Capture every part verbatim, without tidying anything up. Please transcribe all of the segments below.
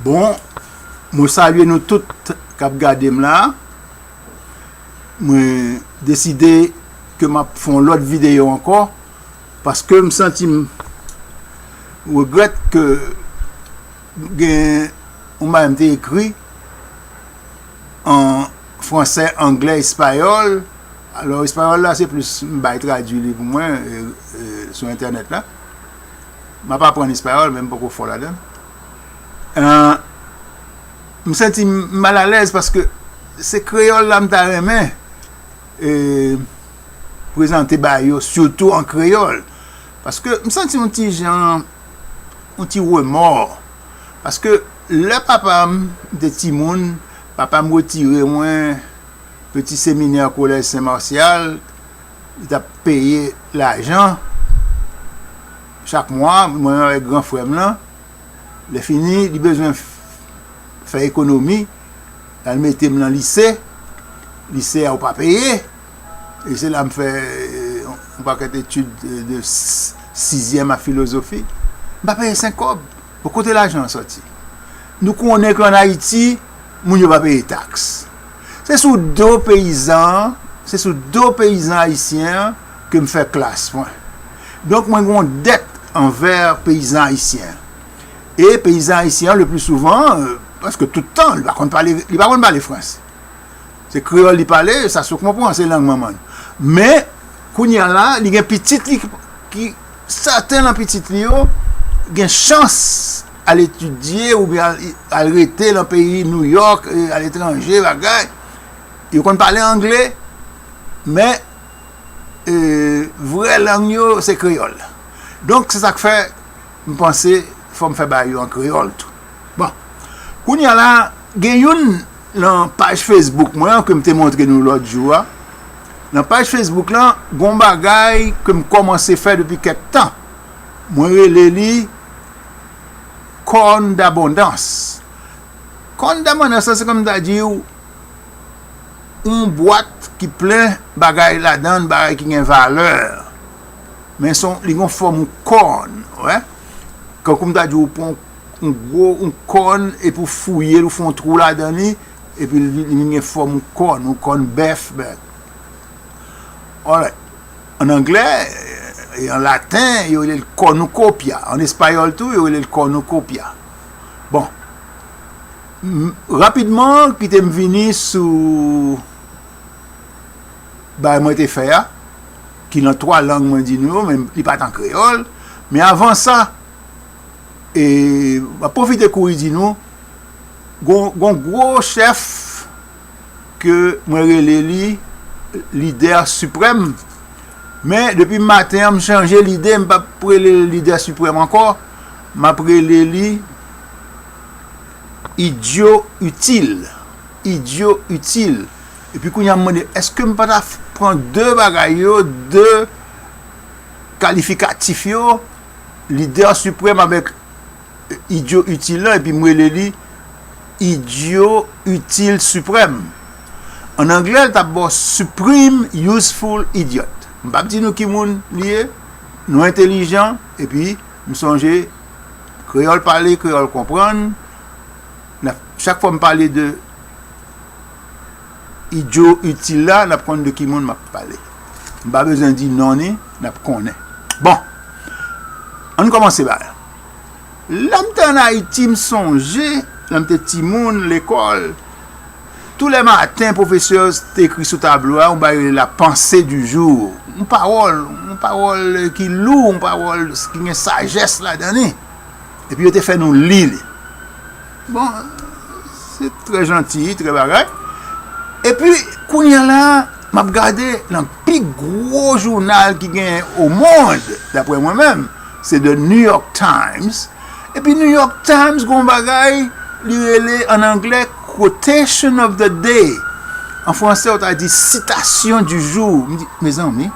Bon, mwen salye nou tout k ap gade m la. Mwen deside ke m ap fè yon lòt videyo ankò, paske m santi m regrèt ke gen yon bagay m te ekri an fransè, anglè, espayòl. Alò, espayòl la, se plis m bay tradui li pou mwen, e, e, sou entènèt la. M ap aprann espayòl, men m poko fò ladan l. E, m santi m malalèz paske se kreyòl la m ta renmen, e, prezante ba yo, sitou an kreyòl. Paske m santi yon ti jan, yon ti remò. Paske lè papa m te timoun, papa m retire mwen Peti Seminè Kolèj Sen Masyal, li t ap peye lajan chak mwa, mwen avèk gran frè m lan. Lè fini, li bezwen f-, fè ekonomi, l al mete m nan lise. Lise a, ou pa peye. E se la m fè, e, yon pakèt etid de, de s-, sizyèm a filozofi. M pa peye senk kòb. Bon, kote lajan an sòti? Nou konnen ke ann Ayiti, moun yo pa peye taks. Se sou do peyizan an, se sou do peyizan ayisyen an ke m fè klas mwen. Donk, mwen gen yon dèt anvè peyizan ayisyen an. E peyizan ayisyen an, le pli souvan, e, prèske tout tan, li pa konn pale, li pa konn pale fransè. Se kreyòl li pale, sa se konprann, se lang manman l. Men, kounye a la, li gen pitit li ki, ki, sèten nan pitit li yo gen chans al etidye oubyen al, al rete nan peyi Nouyòk, e, aletranje, bagay. Yo konn pale angle, men, e, vrè lang yo, se kreyòl. Donk, se sa k fè m panse fò m fè bagay yo an kreyòl tou. Bon, kounye a la, gen youn nan paj Facebook mwen an ke m te montre nou lòt jou a. Nan paj Facebook lan, gon bagay ke m kòmanse fè depi kèk tan. Mwen rele li Corne d'abondance. Corne d'abondance la, se kòm m ta di w, yon bwat ki plen bagay ladan l, bagay ki gen valè. Men se yon, li gen fòm yon kòn, wè. Kankou m ta di w, ou pran yon gwo, yon kòn, epi w fouye l, ou fè yon twou ladan li, epi li, li vin gen fòm yon kòn, yon kòn bèf, bèf. Alright. An anglè, e an laten, yo rele l cornucopia. An espayòl tou, yo rele l cornucopia. Bon. M-, rapidman, kite m vini sou bagay mwen te fè a, ki nan twa lang mwen di nou yo, men li pa t an kreyòl. Men avan sa, e, m ap pwofite kouri di nou, gon, gon gwo chèf ke mwen rele li lidè siprèm. Men depi maten an, m chanje lide, m p ap rele l lidè siprèm ankò. M ap rele li idyo itil. Idyo itil. Epi kounye a, m mande, èske m pa ta f-, pran de bagay yo, de kalifikatif yo, lidè siprèm avèk idyo itil lan, epi m rele li idyo itil siprèm. An anglè, l t ap ba w supreme useful idiot. M p ap di nou ki moun li ye, nou entelijan, epi m sonje, kreyòl pale, kreyòl konprann. N ap, chak fwa m pale de idyo itil la, n ap konn de ki moun m ap pale. M pa bezwen di non ni, n ap konnen. Bon, ann kòmanse bagay la. Lè m te ann Ayiti, m sonje, lè m te timoun, lekòl, tou lè maten, pwofesè te ekri sou tablo a, yon bagay rele la pensée du jour. Yon pawòl, yon pawòl ki lou, yon pawòl ki gen sajès ladan li. Epi yo te fè nou li li. Bon, se trè janti, trè bagay. Epi, kounye a la, m ap gade nan pi gwo jounal ki genyen o mond, daprè mwen menm, se The New York Times. Epi New York Times gon bagay, li rele an anglè quotation of the day. An fransè, ou ta di citation du jour. M di, mezanmi,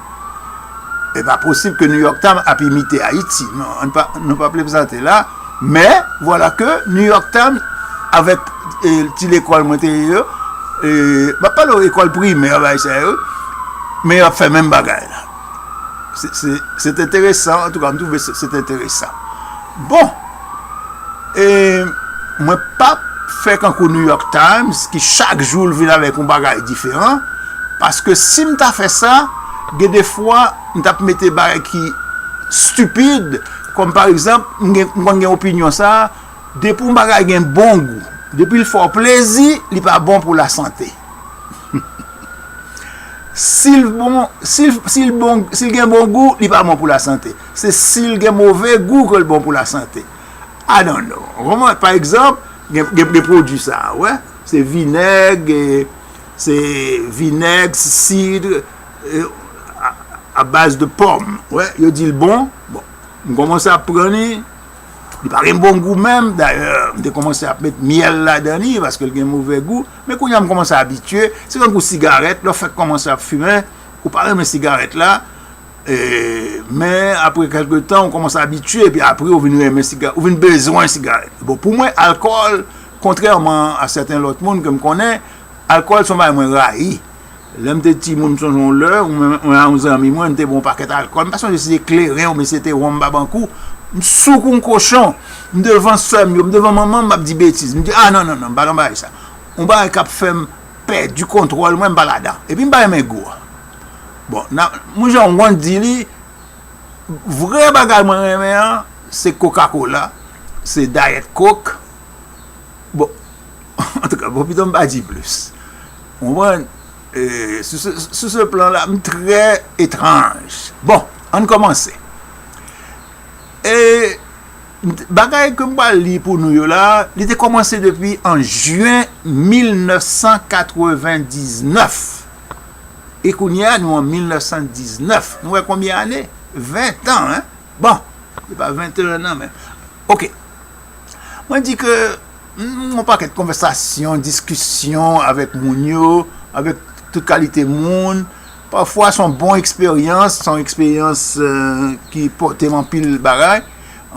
e pa posib ke New York Times ap imite Ayiti. Non, ann pa, nou pa plezante la. Men, vwala ke New York Times, avèk, e, ti lekòl mwen te ye yo, e, m ap pale w ekòl primè, bagay sa yo, men y ap fè menm bagay la. Se, se, se te enteresan, antouka, m twouve se, se te enteresan. Bon, e, Mwen p ap fè kankou New York Times ki chak jou l vin avèk yon bagay diferan, paske si m ta fè sa, gen de fwa m t ap mete bagay ki stipid, kòm pa egzanp, m gen, m konn gen opinyon sa a, depi yon bagay gen bon gou, depi l fè w plezi, li pa bon pou lasante. Si l bon, si l, si l bon, si l gen bon gou, li pa bon pou lasante. Se si l gen move gou ke l bon pou lasante. I don't know. Ou konprann? Pa egzanp, gen, gen, gen pwodui sa a, wè. Se vinèg, e, se vinèg, sid, e, a, a baz de pòm. Wè, yo di l bon. Bon, m kòmanse ap pran li, li pa gen bon gou menm. Dayè, m te kòmanse ap met myèl ladan li, paske l gen move gou. Men kounye a, m kòmanse abitye. Se tankou sigarèt, lè w fèk kòmanse ap fimen, ou pa renmen sigarèt la, E, men apre kèlke tan, ou kòmanse abitye, epi apre, ou vin renmen siga, ou vin bezwen sigarèt. Bon, pou mwen, alkòl, kontrèman a sèten lòt moun ke m konnen, alkòl se yon bagay mwen rayi. Lè m te timoun, m sonje yon lè, mwen, mwen ak yon zanmi mwen, n te bwè yon pakèt alkòl. M pa sonje si se kleren oubyen si se te wonm babankou. M sou kou yon kochon. M devan sè m yo, m devan manman m, m ap di betiz. M di, a non, non, non, m pa nan bagay sa. Yon bagay k ap fè m pèdi kontwòl mwen, m pa ladan. Epi m pa renmen gou a. Bon, nan, moun jan w di li, vrè bagay mwen renmen an, se Coca-Cola, se Diet Coke. Bon, antouka, bon, pito m pa di plis. Ou konprann? E, sou se, sou se plan la, m trè etranj. Bon, ann kòmanse. E, bagay ke m pral li pou nou yo la, li te kòmanse depi an jen mil nèf san katreven diznèf. E kounye a, nou an mil nèf san diznèf. Nou wè konbyen ane? Ven tan, en? Bon, se pa venteyen an menm. Oke. Mwen di ke, mm, yon pakèt konvèsasyon, diskisyon avèk moun yo, avèk tout kalite moun. Pafwa, se yon bon eksperyans, se yon eksperyans, euh, ki pote m anpil bagay,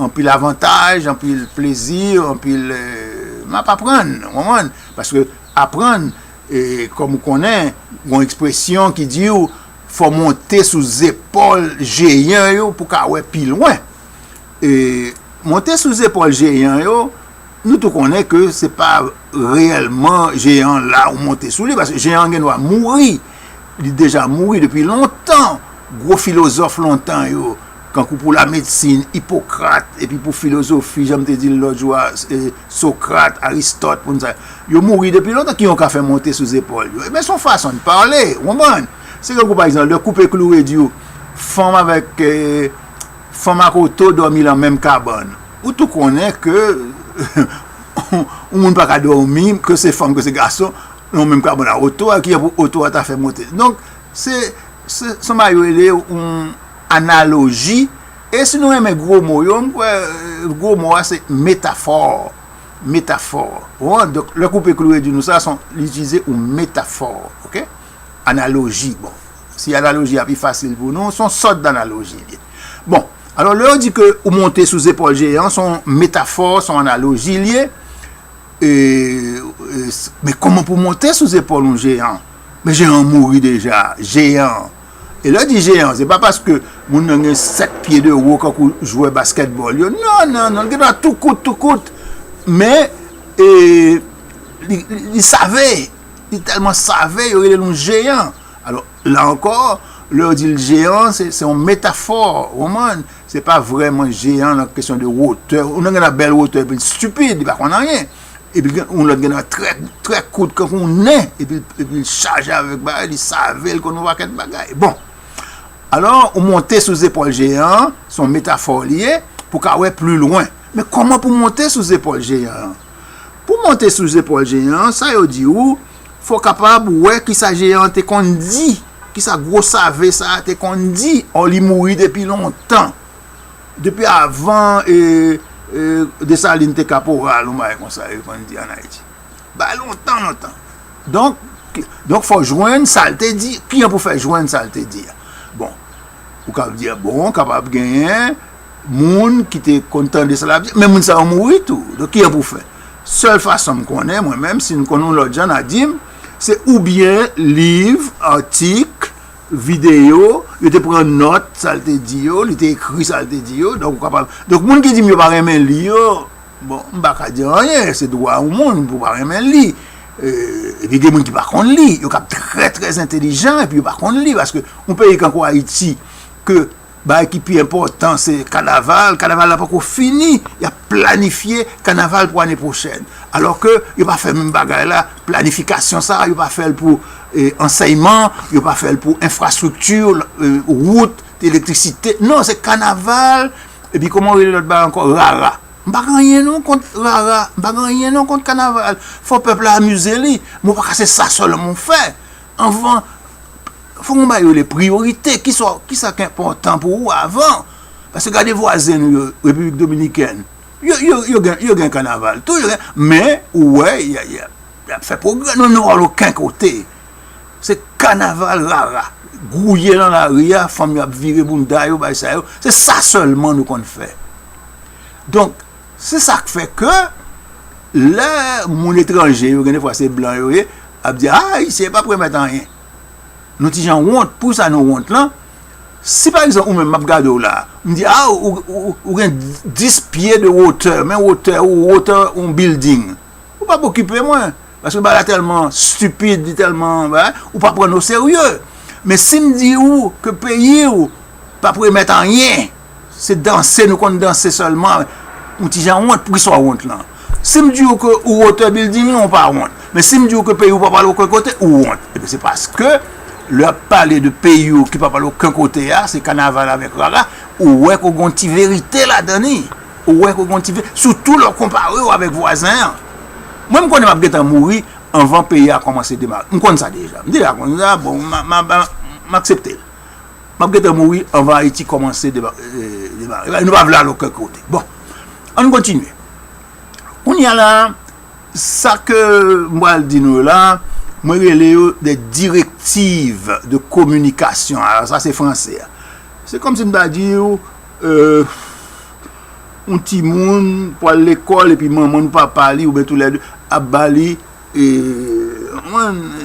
anpil avantaj, anpil plezi, anpil, euh, m ap aprann, ou konprann? Paske aprann, e, kòm ou konnen, gon ekspresyon ki di w, fò w monte sou zepòl jeyan yo pou w ka wè pi lwen. E, monte sou zepòl jeyan yo, nou tou konnen ke se pa reyèlman jeyan la ou monte sou li, paske jeyan an gen dwa mouri. Li deja mouri depi lontan. Gwo filozòf lontan yo, kankou pou lamedsin, Ipokrat, epi pou filozofi, jan m te di l lòt jou a, e, Sokrat, Aristòt, moun sa yo, yo mouri depi lontan. Ki yon ka fè monte sou zepòl yo? Ebyen, se yon fason de pale, ou konprann? Se kankou, pa egzanp, lè Koupe Klou redi w, fanm avèk, e, fanm ak oto dòmi nan menm kabann. Ou tou konnen ke yon moun pa ka dòmi, ke se fanm, ke se gason, nan menm kabann ak oto a, ki pou oto a ta fè monte. Donk, se, se, se sa yo rele yon analoji. E si nou renmen gwo mo yo, m kwè, e, gwo mo a se metafò. Metafò. Bon, donk, lè Koupe Klou di nou sa, se yon, li itilize yon metafò, oke? Analoji, bon. Si analoji a pi fasil pou nou, se yon sòt danaloji li ye. Bon, alò, lè yo di ke ou monte sou zepòl jeyan, se yon metafò, se yon analoji li ye. E, e, s-, men kòman pou monte sou zepòl yon jeyan? Men jeyan an mouri deja, jeyan. E lè yo di jeyan, se pa paske moun nan gen sèt pye de wo kankou jwè baskètbòl yo. Non, non, non, li gen dwa tou kout, tou kout. Men, e, li, li, li save. Li tèlman save, yo rele l yon jeyan. Alò, la ankò, lè yo di l jeyan, se, se yon metafò, ou konprann? Se pa vrèman jeyan nan kesyon de wotè. Ou nan gen nan bèl wotè, epi l stipid, li pa konn anyen. Epi gen, yon lòt gen nan trè, trè kout, kankou yon nen, epi, epi l chaje avèk bagay, li save, l konn yon pakèt bagay. Bon. Alò, ou monte sou zepòl jeyan an, se yon metafò li ye, pou ka wè pli lwen. Men kòman pou monte sou zepòl jeyan an? Pou monte sou zepòl jeyan an, sa yo di ou, fò w kapab wè kisa jeyan an te konn di, kisa gwo save sa a te konn di, ò, li mouri depi lontan. Depi avan, e, e, Desalin te kaporal, yon bagay konsa, yo konn di ann Ayiti. Bay lontan, lontan. Donk, ki, donk, fò w jwenn sa l te di. Kijan pou fè jwenn sa l te di a? Bon, ou kab di, bon, kapab genyen moun ki te konn tande sa l ap di, men moun sa yo mouri tou. Donk, kijan pou fè? Sèl fason m konnen, mwen menm, si n konn yon lòt jan, n a di m, se oubyen liv, atik, videyo, yo te pran nòt, sa l te di yo, li te ekri sa l te di yo, donk ou kapab, donk moun ki di m yo pa renmen li yo, Bon, m pa ka di anyen, se dwa yon moun pou pa renmen li. E, epi gen moun ki pa konn li, yo kab trè, trè entelijan, epi yo pa konn li, paske yon peyi kankou Ayiti, ke bagay ki pi enpòtan, se kanaval, kanaval la poko fini, y ap planifye kanaval pou ane pwochèn. Alò ke yo pa fè menm bagay la, planifikasyon sa, yo pa fè l pou e, ansèyman, yo pa fè l pou enfrastrikti, e, wout, elektrisite. Non, se kanaval, epi kòman yo rele lòt bagay ankò? Rara. M pa gen anyen non kont rara, m pa gen anyen non kont kanaval. Fò pèp la amize li, men w pa ka se sa sèlman w fè. Anvan, fò w bay yo le priyorite, kisa, kisa ki enpòtan pou ou avan. Paske gade vwazen nou yo, Repiblik Dominikèn, yo, yo, yo gen, yo gen kanaval tou, yo gen, men ou wè, y a, y a, y ap fè pwogrè, nou, nou pa okenn kote. Se kanaval rara. Gwouye nan lari a, fanm yo ap vire bounda yo, bay sa yo. Se sa sèlman nou konn fè. Donk, se sa k fè ke lè moun etranje yo, gen de fwa se blan yo ye, ap di, a, Ayisyen pa p remèt anyen. Nou ti jan wont, pou sa nou wont lan? Si pa egzanp ou menm m ap gade w la, m di, a, ou, ou, ou gen dis pye de wotè, men wotè ou, wotè yon bilding. Ou p ap okipe mwen. Paske bagay la tèlman stipid, li tèlman, ou pa pran n oserye. Men si m di ou ke peyi w p ap remèt anyen, se danse nou konn danse sèlman, yon ti jan wont, poukisa w wont lan? Si m di w ke ou wotè bilding lan, ou pa wont. Men si m di w ke peyi w pa pral okenn kote, ou wont. Ebyen, se paske lè y ap pale de peyi w ki pa pral okenn kote a, se kanaval avèk rara, ou wè ke w gen yon ti verite ladan li. Ou wè ke w gen yon ti ve-, sitou lè w konpare w avèk vwazen an. Mwen, m konnen m ap gentan mouri anvan peyi a kòmanse demare. M konn sa deja. M deja konn sa, bon, m, m, m, m aksepte l. M ap gentan mouri anvan Ayiti kòmanse dema-, e, demare. Nou pa vle al okenn kote. Bon, ann kontinye. Kounye a la, sa ke m pral di nou la, mwen rele yo des directives de communication. Alò, sa se franse a. Se kòmsi m ta di w, e, yon timoun pral lekòl epi manman l ou papa li oubyen toulède ap ba li, e, mwen, e,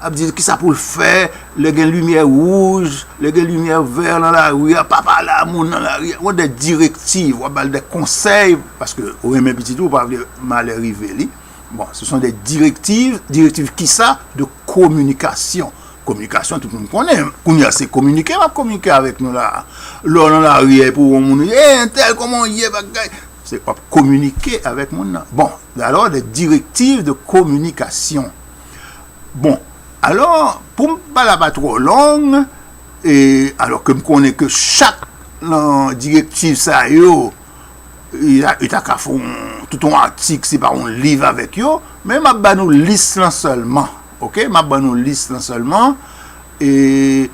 ap di l kisa pou l fè, lè gen limyè wouj, lè gen limyè vè nan lari a, pa pale a moun nan lari a. Ou des directives, w ap ba l des conseils, paske ou renmen pitit ou, ou pa vle malè rive li. Bon, ce sont des directives, direktiv kisa? De communication. Kominikasyon, tout moun konnen. Kounye a, se kominike m ap kominike avèk nou la. Lè w nan lari a, epi w wè yon moun, e, entèl, kòman w ye, bagay? Se w ap kominike avèk moun nan. Bon, alò, des directives de communication. Bon, alò, pou m pa la pa twò long, e, alò ke m konnen ke chak nan direktiv sa yo, yo ta, yo ta ka fè yon, tout yon atik, se pa yon liv avèk yo, men m ap ba nou lis lan sèlman, oke? M ap ba nou lis lan sèlman, e,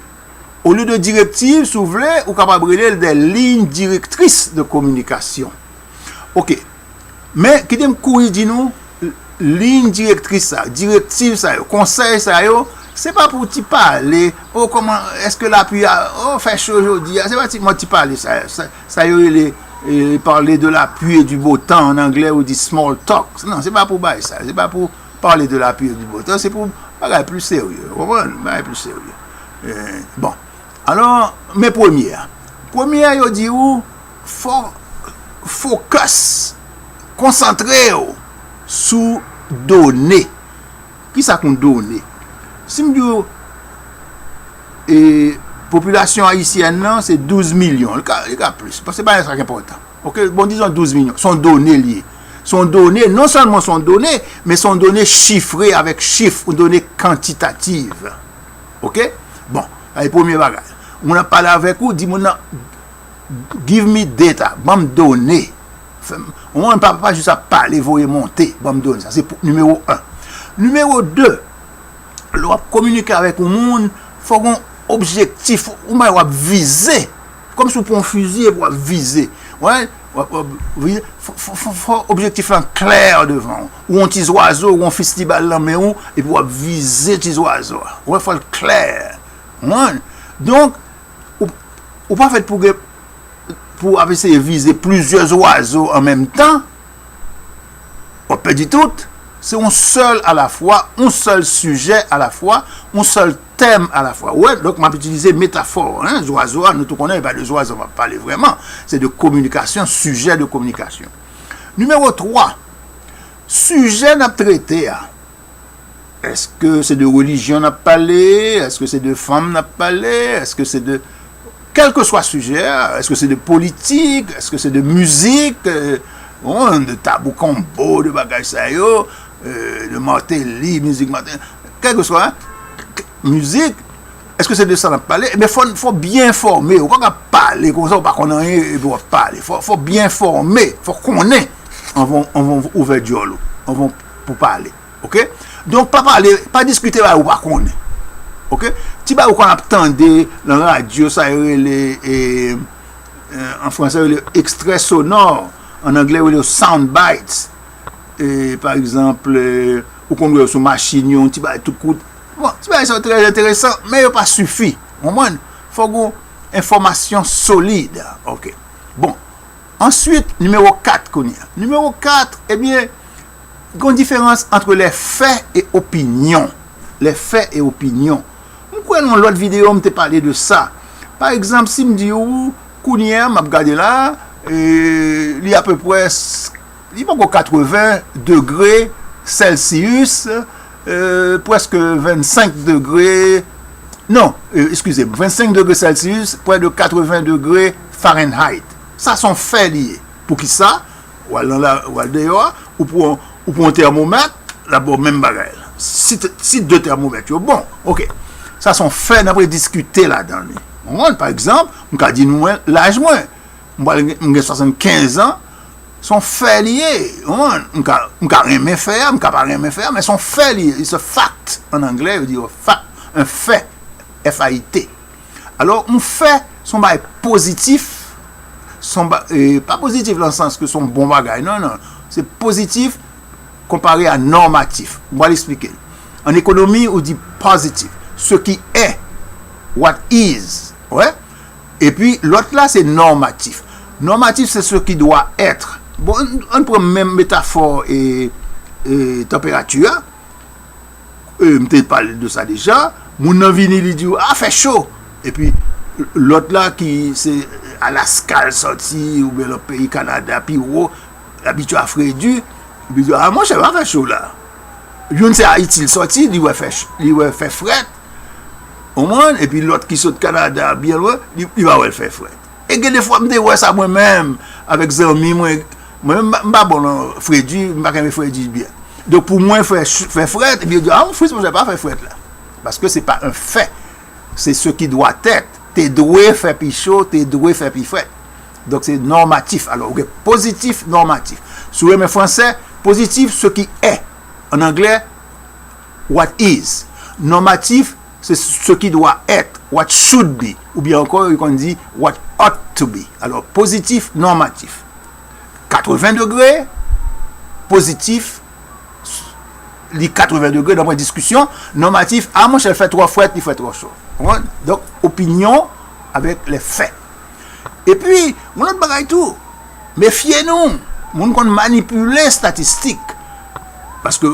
olye de direktiv, si w vle, ou kapab rele l des lignes directrices de communication. Oke. Men, kite m kouri di nou, liy direktris sa, direktiv sa yo, konsèy sa yo, se pa pou ti pale, o, kòman, èske lapli a, o, fè cho jodi a, se pa ti, mòd ti pale sa, sa, sa yo rele, e, parler de la pluie et du beau temps, an anglè, ou di small talk. Non, se pa pou bagay sa, se pa pou parler de la pluie et du beau temps, se pou bagay pli serye, ou konprann? Bagay pli serye. E, bon. Alò, men premye a. Premye a, yo di ou, fò focus, konsantre w sou done. Kisa k yon done? Si m di w, e, popilasyon ayisyèn nan, se douz milyon, li ka, li ka plis, paske se pa sa k enpòtan. Oke, bon, dizon douz milyon, se yon done li ye. Se yon done, non sèlman se yon done, men se yon done chifre avèk chif, yon done kantitativ. Oke? Bon, sa se premye bagay. Moun ap pale avèk ou, di moun nan, give me data, ban m done. Fè m, ou pa, pa jis ap pale, voye monte, ban m done. Sa se pou, nimewo en. Nimewo de, lè w ap kominike avèk yon moun, fò gen yon objektif, yon bagay w ap vize. Kòmsi w pran yon fizi epi w ap vize. Wè, w ap, w ap vize. Fò, fò, fò, fò objektif lan klè devan w. Ou yon ti zwazo, ou yon fistibal nan men w, epi w ap vize ti zwazo a. Wè, fò l klè. Konprann? Donk, ou, ou pa fèt pou gen, pou w ap eseye vize plizyè zwazo an menm tan. W ap pèdi tout. Se yon sèl alafwa, yon sèl sijè alafwa, yon sèl tèm alafwa. Ou wè, donk, m ap itilize metafò, en, zwazo a, nou tou konnen, e pa de zwazo m ap pale vrèman. Se de kominikasyon, sijè de kominikasyon. Nimewo twa, sijè n ap trete a. Èske se de relijyon n ap pale? Èske se de fanm n ap pale? Èske se de, kèlkeswa sijè a, èske se de politik? Èske se de mizik? Euh, bon, de Tabou Combo, de bagay sa yo, euh, de Martelly, mizik Martelly, kèlkeswa, hein, mizik, èske se de sa n ap pale? Ebyen, fò, fò byen enfòme. Ou pa ka pale konsa, ou pa konn anyen, epi w ap pale. Fò, fò byen enfòme, fò konnen anvan, anvan ouvè djòl ou, anvan pou pale. Oke? Donk, pa pale, pa diskite bagay ou pa konnen. Oke? Ti bagay ou konn ap tande nan radyo, sa yo rele, e, e, an fransè, yo rele ekstrè sonò, an anglè, yo rele sound bites. E, pa egzanp, e, ou konn wè yo sou machin, yon ti bagay tou kout. Bon, ti bagay sa yo trè enteresan, men yo pa sifi. Ou konprann? Fòk ou enfòmasyon solid. Oke. Bon. Answit, nimewo kat kounye a. Nimewo kat, ebyen, gen yon diferans ant les faits et opinion. Les faits et opinion. M kwè nan yon lòt videyo, m te pale de sa. Pa egzanp, si m di w, kounye a, m ap gade la, e, li apeprè, s- li poko katreven degre Celsius, euh, prèske vennsenk degre, non, euh, eskize m, vennsenk degre Celsius, près de katreven degre Fahrenheit. Sa se yon fè li ye. Poukisa? W al nan la, w al deyò a, ou pran, ou pran yon tèmomèt, l ap ba w menm bagay la. Si, si de tèmomèt yo bon, oke. Sa se yon fè, n ap rediskite ladan li. Ou konprann? Pa egzanp, m ka di nou mwen, laj mwen. M pral gen, m gen swasannkenz an, se yon fè li ye. Ou konprann? M ka, m ka renmen fè a, m ka pa renmen fè a, men se yon fè li ye. It's a fact. An anglè, yo di a fact, un fait, F A I T. Alò, yon fè, se yon bagay pozitif, se yon ba- e, pa pozitif nan sans ke se yon bon bagay, non, non. Se pozitif konpare a nòmatif. M pral eksplike. An ekonomi, ou di positive, ce qui est, what is. Wè? Epi, lòt la, se nòmatif. Nòmatif, se ce qui doit être. Bon, ann, ann pran menm metafò e, e tanperati a. E, m te pale de sa deja. Moun nan vini, li di w, "A, fè cho." Epi, lòt la ki se Alaska l sòti, oubyen lòt peyi Kanada, pi wo, l abitye a fredi, li di, "A, monchè, pa fè cho la." Youn se Ayiti l sòti, li wè fè ch- li wè fè frèt. Ou konprann? Epi lòt ki sot Kanada, byen lwen, li, li pa wè l fè frèt. E gen de fwa, m te wè sa mwen menm, avèk zanmi mwen. Mwen menm, m pa- m pa bon nan fredi, m pa renmen fredi byen. Donk, pou mwen, fè ch- fè frèt, epi yo di, "A, Fritz, monchè, pa fè frèt la." Paske se pa un fait. Se ce qui doit être. Te dwe fè pi cho, te dwe fè pi frèt. Donk, se nòmatif. Alò, ou gen pozitif, nòmatif. Si w renmen fransè, pozitif, ce qui est. An anglè, what is. Nòmatif, se ce qui doit être, what should be. Oubyen ankò, yo konn di, what ought to be. Alò, pozitif, nòmatif. Katreven degre, pozitif, li katreven degre, nan pwen diskisyon, nòmatif, a, monchè, l fè twò frèt, li fè twò cho. Ou konprann? Donk, opinyon avèk lè fè. Epi, yon lòt bagay tou, mefye nou, moun konn manipile estatistik. Paske,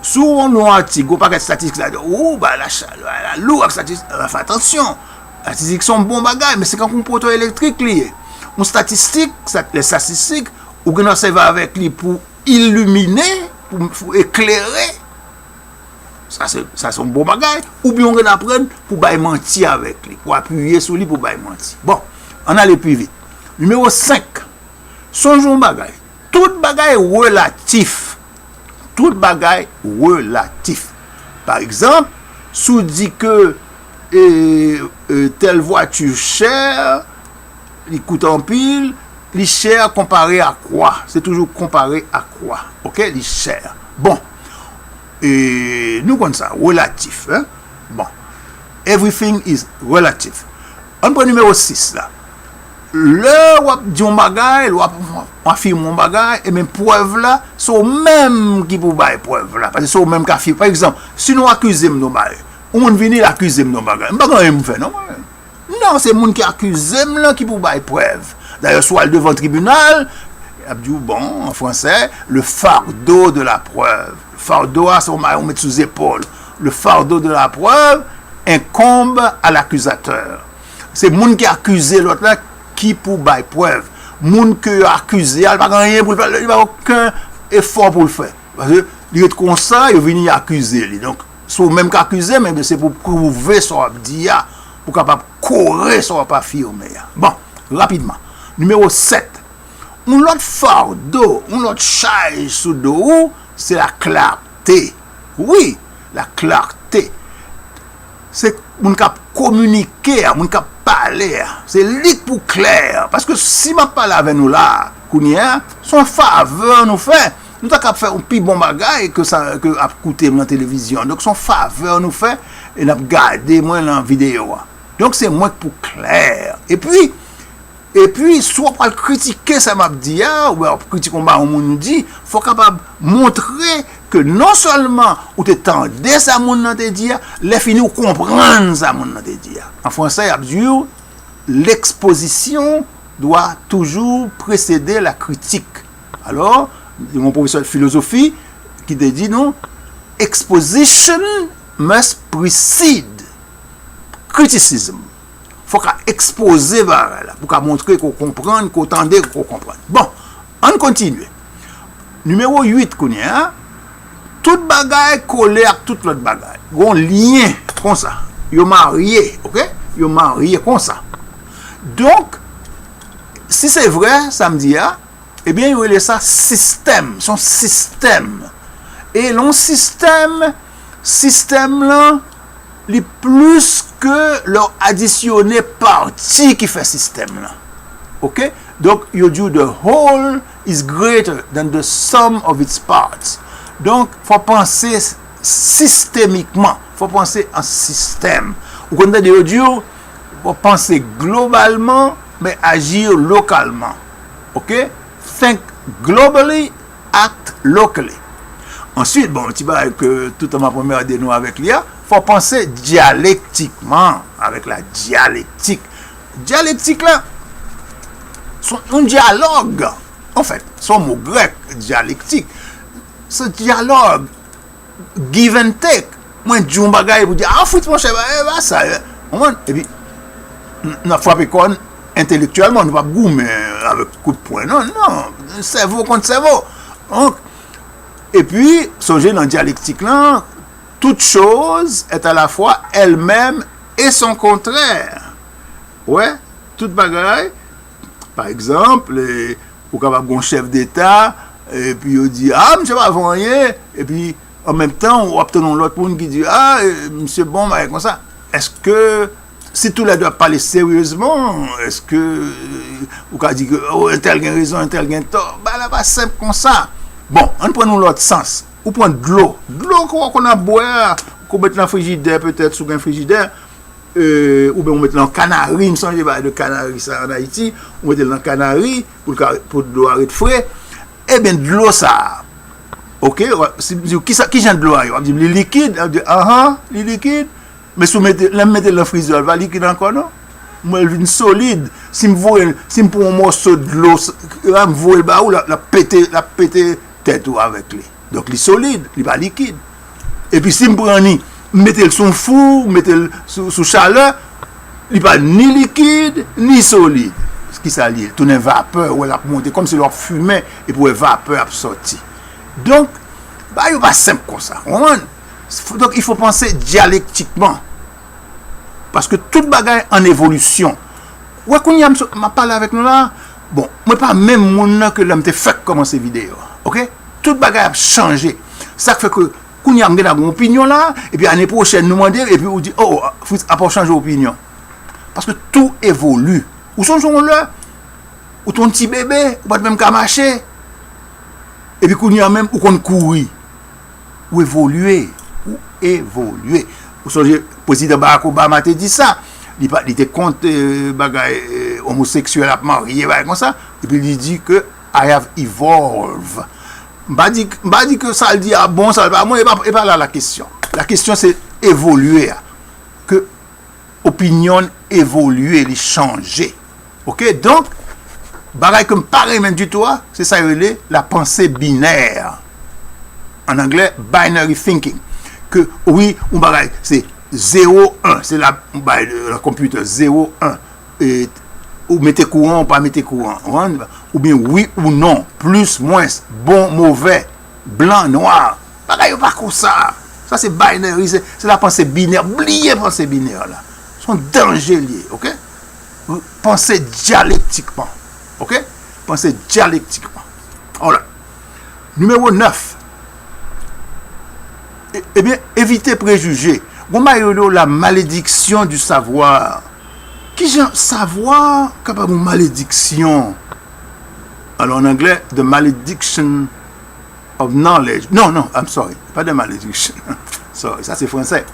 si w li yon atik, yon pakèt estatistik la, ou, ba, la, la, la lou ak estatistik, fè atansyon. Estatistik se yon bon bagay, men se kankou yon poto elektrik li ye. Yon estatistik, sa, lè estatistik, ou gen dwa sèvi avèk li pou ilimine, pou, pou eklere. Sa se, sa se yon bon bagay. Oubyen ou gen aprann pou bay manti avèk li, pou apiye sou li pou bay manti. Bon, ann ale pi vit. Nimewo senk. Sonje yon bagay. Tout bagay relatif. Tout bagay relatif. Pa egzanp, si w di ke, e, e, tèl vwati chè, li koute anpil, li chè konpare a kwa? Se toujou konpare a kwa? Oke, li chè. Bon. E nou konn sa, relatif, hein? Bon. Everything is relative. Ann pran nimewo sis la. Lè w ap di yon bagay, lè w ap afime yon bagay, ebyen prèv la, se w menm ki pou bay prèv la. Paske se w menm k afime. Pa egzanp, si nou akize m de yon bagay, yon moun vini, l akize m de yon bagay, m pa gen anyen pou m fè non, mwen menm. Non, se moun ki akize m lan ki pou bay prèv. Dayè, si w al devan tribinal, y ap di w, bon, an fransè, le fardeau de la preuve. Fardeau a, se yon bagay ou met sou zepòl. Le fardeau de la preuve incombe à l'accusateur. Se moun ki akize lòt la ki pou bay prèv. moun ke yo akize a, li pa gen anyen pou l fè, li pa gen okenn efò pou l fè. Paske li ret konsa, yo vini akize li. Donk, se ou menm k akize m, ebyen se pou pwouve sa w ap di a, pou w kapab kore sa w ap afime a. Bon, rapidman. Nimewo sèt. Yon lòt fado, yon lòt chaj sou do ou, se la clarté. Wi, la clarté. Se moun k ap kominike a, moun k ap pale a. Se li k pou klè. Paske si m ap pale avè nou la, kounye a, se yon favè nou fè. Nou ta kab fè yon pi bon bagay ke sa ke ap koute m nan televizyon. Donk, se yon favè nou fè e n ap gade mwen nan videyo a. Donk, se mwen k pou klè. Epi, epi, si w ap pral kritike sa m ap di a, oubyen w ap kritike yon bagay yon moun di, fò w kapab montre ke non sèlman ou te tande sa moun nan te di a, lè fini ou konprann sa moun nan te di a. An fransè, y ap di w, l'exposition doit toujours précéder la critique. Alò, yon pwofesè filozofi ki te di nou, exposition must precede criticism. Fò w ka ekspoze bagay la, pou w ka montre ke w konprann, ke w tande, ke w konprann. Bon, ann kontinye. Nimewo uit kounye a, tout bagay kole ak tout lòt bagay. Gon lyen konsa. Yo marye, oke? Yo marye konsa. Donk, si se vre, sa m di a, ebyen, yo rele sa sistèm. Se yon sistèm. E lè yon sistèm, sistèm lan, li plis ke lè w adisyone pati ki fè sistèm lan. Oke? Donk, yo di w, the whole is greater than the sum of its parts. Donk, fò w panse sistemikman. Fò w panse an sistèm. Ou konn tande yo di w, fò w panse globalman, men aji lokalman. Oke? Think globally, act locally. Answit, bon, ti bagay ke toutan m ap anmède nou avèk li a, fò w panse dyalektikman, avèk la dyalektik. Dyalektik la, se yon dyalòg, anfèt, se yon mo grèk, dyalektik. Se dyalòg, give and take. Mwen di yon bagay pou di, ah, Fritz, monchè, ba, e, ba sa, e. Konprann? Epi, n, n ap frape kò n entelektyèlman, nou p ap goumen avèk kout pwen, non, non. Sèvo kont sèvo. Donk, epi, sonje nan dyalektik lan, toute chose est à la fois elle-même et son contraire. Wè, tout bagay, pa egzanp, e, ou kapab gen yon chèf deta, epi yo di, ah, misye pa fè anyen, epi an menm tan, w ap tann yon lòt moun ki di, ah, e, misye bon, bagay konsa. Èske, si toulède ap pale seryezman, èske, e, ou ka di ke, oh, entèl gen rezon, entèl gen tò? Bagay la pa senp konsa. Bon, ann pran yon lòt sans. Ou pran dlo. Dlo ke w konn ap bwè a, ke w met nan frijidè, petèt, si w gen frijidè, e, oubyen ou met nan kanari, m sonje pale de kanari sa an Ayiti, ou mete l nan kanari pou l ka, pou dlo a ret fre. Ebyen, dlo sa a, oke, w ap, si m di w, kisa, ki jan dlo a ye? W ap di m, li likid? W ap di, anhan, li likid. Men si w mete, lè m mete l nan frizè, li pa likid ankò, non. M wè l vin solid. Si m voye l, si m pran yon mòso dlo, s, la, m voye l ba ou, l ap, l ap pete, l ap pete tèt ou avèk li. Donk, li solid, li pa likid. Epi si m pran li, m mete l sou fou, m mete l sou, sou chalè, li pa ni likid, ni solid. Kisa l ye? Tounen vapè, ou wè l ap monte, kòmsi lè w ap fimen, epi w wè vapè ap sòti. Donk, bagay yo pa senp konsa, w konprann? Donk, il faut penser dialectiquement. Paske tout bagay an evolisyon. Ou wè kounye a m so, m ap pale avèk nou la, bon, mwen pa menm moun nan ke lè m te fèk kòmanse videyo a, oke? Tout bagay ap chanje. Sa k fè ke kounye a m gentan gen yon opinyon la, epi ane pwochèn nou mande, epi ou di, oh, Fritz, apa w chanje opinyon? Paske tou evoli. Ou sonje yon lè, ou te yon ti bebe, ou pa t menm ka mache, epi kounye a menm, ou konn kouri. Ou evolye, ou evolye. Ou sonje, Prezidan Barack Obama te di sa. Li pa, li te kont, eh, bagay, eh, omoseksyèl ap marye, bagay konsa. Epi li di ke I have evolved. M pa di, m pa di ke sa l di a bon, sa l pa bon, e pa, e pa la la kesyon. La kesyon se evolye a. Ke opinyon n evolye, li chanje. Oke, donk, bagay ke m pa renmen ditou a, se sa yo rele la pensée binaire. An anglè, binary thinking. Ke, wi, yon bagay, se zewo en, se la, yon bagay de, nan konpitè, zewo en, e, ou mete kouran, ou pa mete kouran, ou konprann? Oubyen wi ou non, plis, mwens, bon, movè, blan, nwa. Bagay yo pa konsa. Sa se binary, se, se la panse binè. Bliye panse binè la. Se yon danje l ye, oke? Panse dyalektikman, oke? Panse dyalektikman. Alright. Nimewo nèf. E, ebyen, evite prejije. Gon bagay yo rele la malédiction du savoir. Kijan savoir kapab yon malediksyon? Alò, an anglè, the malediction of knowledge. Non, non, I'm sorry. Pa the malediction. Sorry, sa se fransè.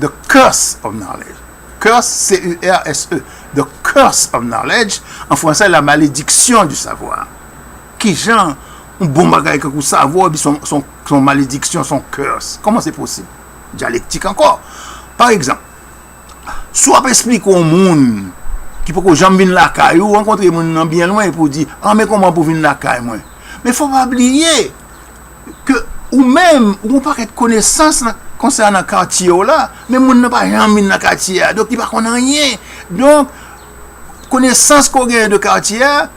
The curse of knowledge. Curse, C U R S E. The curse of knowledge. An fransè, la malédiction du savoir. Kijan yon bon bagay kankou savwa, epi se yon, se yon, se yon malediksyon, se yon curse? Kòman se posib? Dyalektik ankò. Pa egzanp, si w ap esplike yon moun ki poko janm vin lakay ou, ou rankontre moun nan byen lwen, epi w di, "Ah, men kòman pou w vin lakay mwen?" Men fò w pa bliye ke ou menm, ou gon pakèt konesans nan, konsènan katye w la, men moun nan pa janm vin nan katye a, donk li pa konn anyen. Donk, konesans ke w genyen de katye a,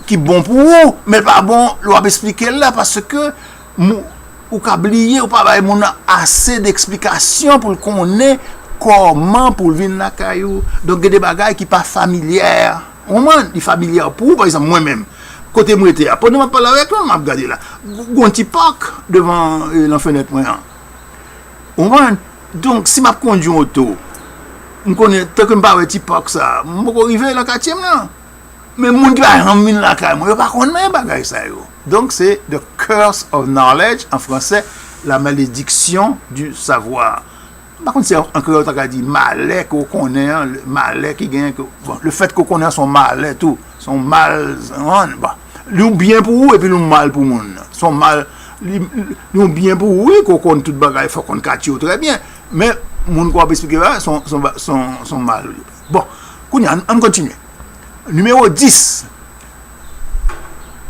ki bon pou ou, men l pa bon lè w ap esplike l la, paske mou-, ou ka bliye, ou pa bay moun nan ase de eksplikasyon pou l konnen kòman pou l vin lakay ou. Donk, gen de bagay ki pa familyè. Ou konprann? Li familyè pou ou, pa egzanp, mwen menm, kote m rete a, pandan m ap pale avèk nou, m ap gade la. Gon ti pak devan, eh, nan fenèt mwen an. Ou konprann? Donk, si m ap kondui yon oto, m konnen, tanke m pa wè ti pak sa, m poko rive nan katye m nan. Men moun ki pa janm vin lakay mwen, yo pa konn men bagay sa yo. Donk, se the curse of knowledge, an fransè, la malédiction du savoir. M pa konn si an kreyòl ta ka di malè ke w konnen an, le- malè ki genyen ke, bon, le fait ke w konnen an se yon malè tou, se yon mal, bon, li yon byen pou ou epi li yon mal pou moun nan. Se yon mal, li, li yon byen pou ou, wi, ke w konn tout bagay, fò w konn katye w trè byen, men moun ke w ap esplike la, se yon, se yon, se yon, se yon mal. Bon, kounye a, ann, ann kontinye. Nimewo dis.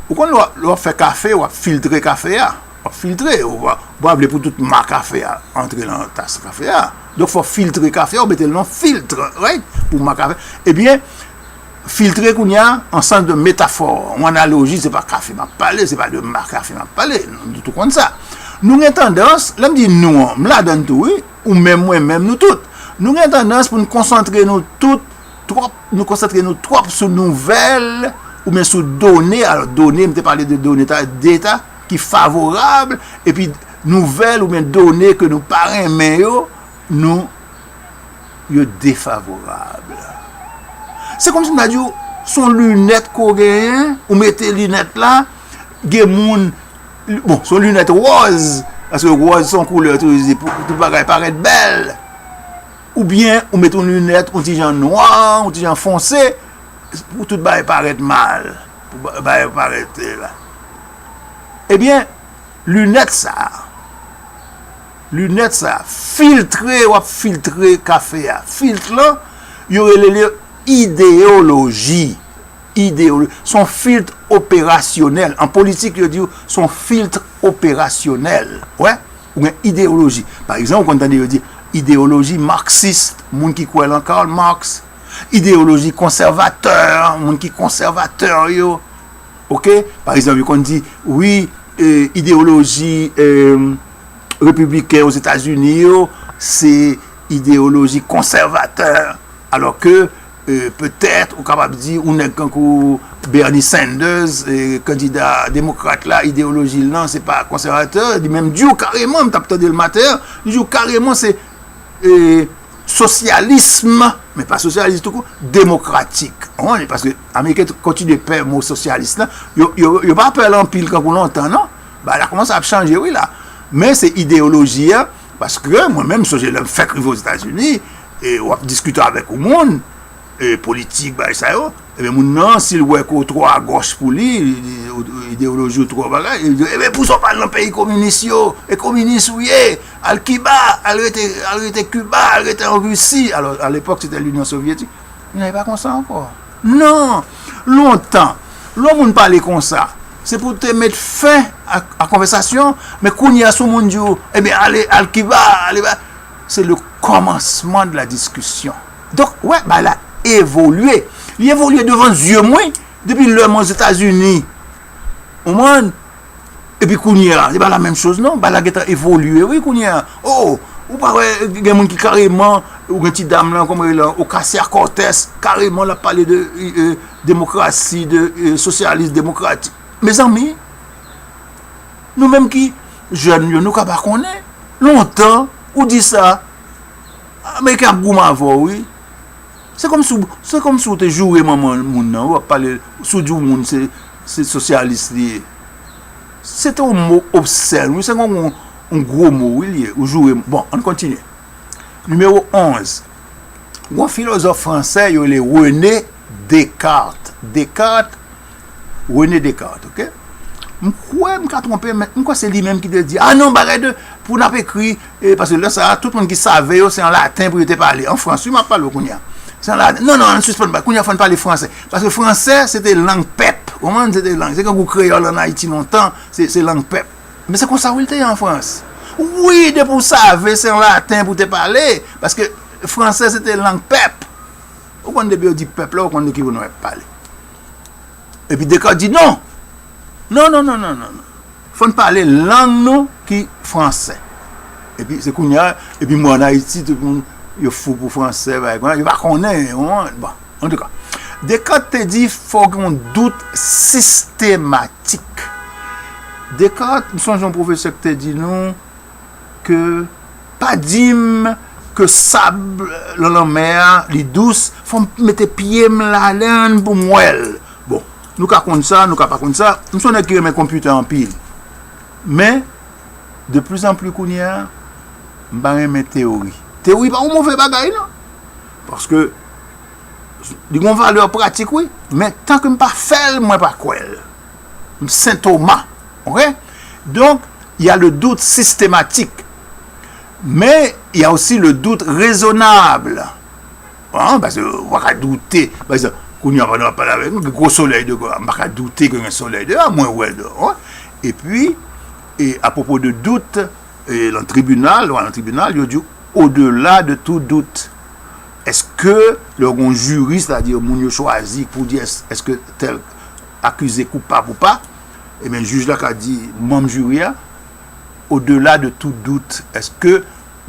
Ou konn lè w ap, lè w ap fè kafe, w ap filtre kafe a. W ap filtre, ou pa, ou pa vle pou tout ma kafe a antre nan tas kafe a. Donk, fò w filtre kafe a, ou mete l nan filtre, right? Pou ma kafe. Ebyen, filtre kounye a, an sans de métaphore, yon analoji, se pa kafe m ap pale, se pa de ma kafe m ap pale, nou tout konn sa. Nou gen tandans, lè m di nou an, m ladann tou, wi, ou menm, mwen menm, nou tout. Nou gen tandans pou n konsantre nou tout twòp, nou konsantre nou twòp sou nouvèl oubyen sou done. Alò, done, m te pale de done, ta, data, ki favorab, epi nouvèl oubyen done ke nou pa renmen yo, nou, yo defavorab. Se kòmsi m ta di w, se yon linèt ke w genyen, ou mete linèt la, gen moun, bon, se yon linèt wòz, paske wòz se yon koulè tou, pou tout bagay parèt bèl. Oubyen ou met yon linèt, yon ti jan nwa, yon ti jan fonse, pou tout bagay parèt mal, pou ba- bagay parèt, eh, la. Ebyen, linèt sa a, linèt sa a, filtre, w ap filtre kafe a. Filt lan, yo rele li ideyoloji. Ideyoloji. Se yon filt operasyonèl. An politik, yo di w, se yon filt operasyonèl. Wè? Ou gen ideyoloji. Pa egzanp, ou konn tande yo di ideyoloji maksis, moun ki kwè lan Karl Marx. Ideyoloji konsèvatè, moun ki konsèvatè yo. Oke? Pa egzanp, yo konn di, wi, e, ideyoloji, e, repibliken Ozetazini yo, se ideyoloji konsèvatè. Alò ke, e, petèt, ou kapab di, yon nèg kankou Bernie Sanders, e, kandida demokrat la, ideyoloji l lan, se pa konsèvatè, li menm di w kareman, m t ap tande l maten an, li di w kareman se, e, sosyalis, men pa sosyalis toukou, demokratik. Wi, paske Ameriken kontinye pè mo sosyalis lan, yo, yo, yo pa pè l anpil kankou lontan, non. Bagay la kòmanse ap chanje, wi, la. Men se ideyoloji a, paske mwen menm, m sonje lè m fèk rive Ozetazini, e w ap diskite avèk yon moun, e, politik, bagay sa yo, ebyen, moun nan, si l wè ke w twò agòch pou li, li, li, ideyoloji w twò bagay, li di, ebyen, poukisa w pa al nan peyi kominis yo? E kominis ou ye? Al Kiba, al rete, al rete Kiba, al rete an Risi. Alò, alepòk, se te Linyon Sovyetik. Men li pa konsa ankò. Non! Lontan, lè yon moun pale konsa, se pou te met fen a, a konvèsasyon, men kounye a, si yon moun di w, ebyen, ale, al Kiba, ale ba, se le kòmansman de la diskisyon. Donk, wè, bagay la evolye. Li evolye devan zye mwen, depi lè mwen Ozetazini. Ou konprann? Epi kounye a, se pa la menm choz non, bagay la gentan evolye wi kounye a. Oh, ou pa wè gen moun ki kareman, ou gen ti dam lan, kòman li rele, Ocasio-Cortez, kareman l ap pale de e, e, demokrasi, de e, sosyalis demokratik. Mezanmi, nou menm ki jèn yo, nou ka pa konnen. Lontan, ou di sa, Ameriken ap goumen avè w wi. Se kòmsi w, se kòmsi w te joure manman moun nan, w ap pale, si w di w moun se, se sosyalis li ye. Se te yon mo obsèn, wi, se yon, yon, yon gwo mo, wi, li ye, ou joure. Bon, ann kontinye. Nimewo onz. Yon filozòf fransè, yo rele René Descartes. Descartes, René Descartes, ok? M kwè m ka twonpe, men m kwè se li menm ki te di, ah non, bagay de, pou n ap ekri, e, paske lè sa a, tout moun ki save yo, se an laten pou yo te pale. An Frans, wi, m ap pale w kounye a. Se an laten. Non, non, ann sispann pale. Kounye a, fò n pale fransè. Paske fransè, se te lang pèp. Ou konprann? Se te lang. Se kankou kreyòl ann Ayiti lontan, se, se lang pèp. Men se konsa, wi, l te ye an Frans. Wi, depi w save, se an laten pou te pale. Paske fransè, se te lang pèp. Ou konn depi yo di pèp la, ou konn de ki moun w ap pale. Epi Descartes di non. Non, non, non, non, non, non. Fò n pale lang nou ki fransè. Epi se kounye a, epi mwen ann Ayiti, tout moun, yo fou pou fransè, bagay konsa, yo pa konnen, yo, bon, antouka. Descartes te di, fò gen yon dout sistematik. Descartes, m sonje yon pwofesè ki te di nou, ke pa di m ke sab lan lanmè a, li dous, fò m mete pye m ladan l pou m wè l. Bon, nou ka konn sa, nou ka pa konn sa. M se yon nèg ki renmen konpitè anpil. Men, de plus en plus kounye a, m pa renmen teyori. Teyori pa yon move bagay, non. Paske li gen yon valè pratik, wi. Men, tanke m pa fè l, mwen pa kwè l. M Sen Toma. Ok? Donc, il y a le doute systématique. Mais il y a aussi le doute raisonnable. An, paske w pa ka doute. Pa egzanp, kounye a pandan w ap pale avèk nou, gen gwo solèy deyò, m pa ka doute ke gen solèy deyò, mwen wè l deyò. Epi, e apwopo de dout, e nan tribinal, lè w al nan tribinal, yo di w, au-delà de tout doute. Èske lè w gen yon jiri, sètadi moun yo chwazi pou di èske tèl akize koupab ou pa, ebyen jij la ka di manm jiri a, au-delà de tout doute, èske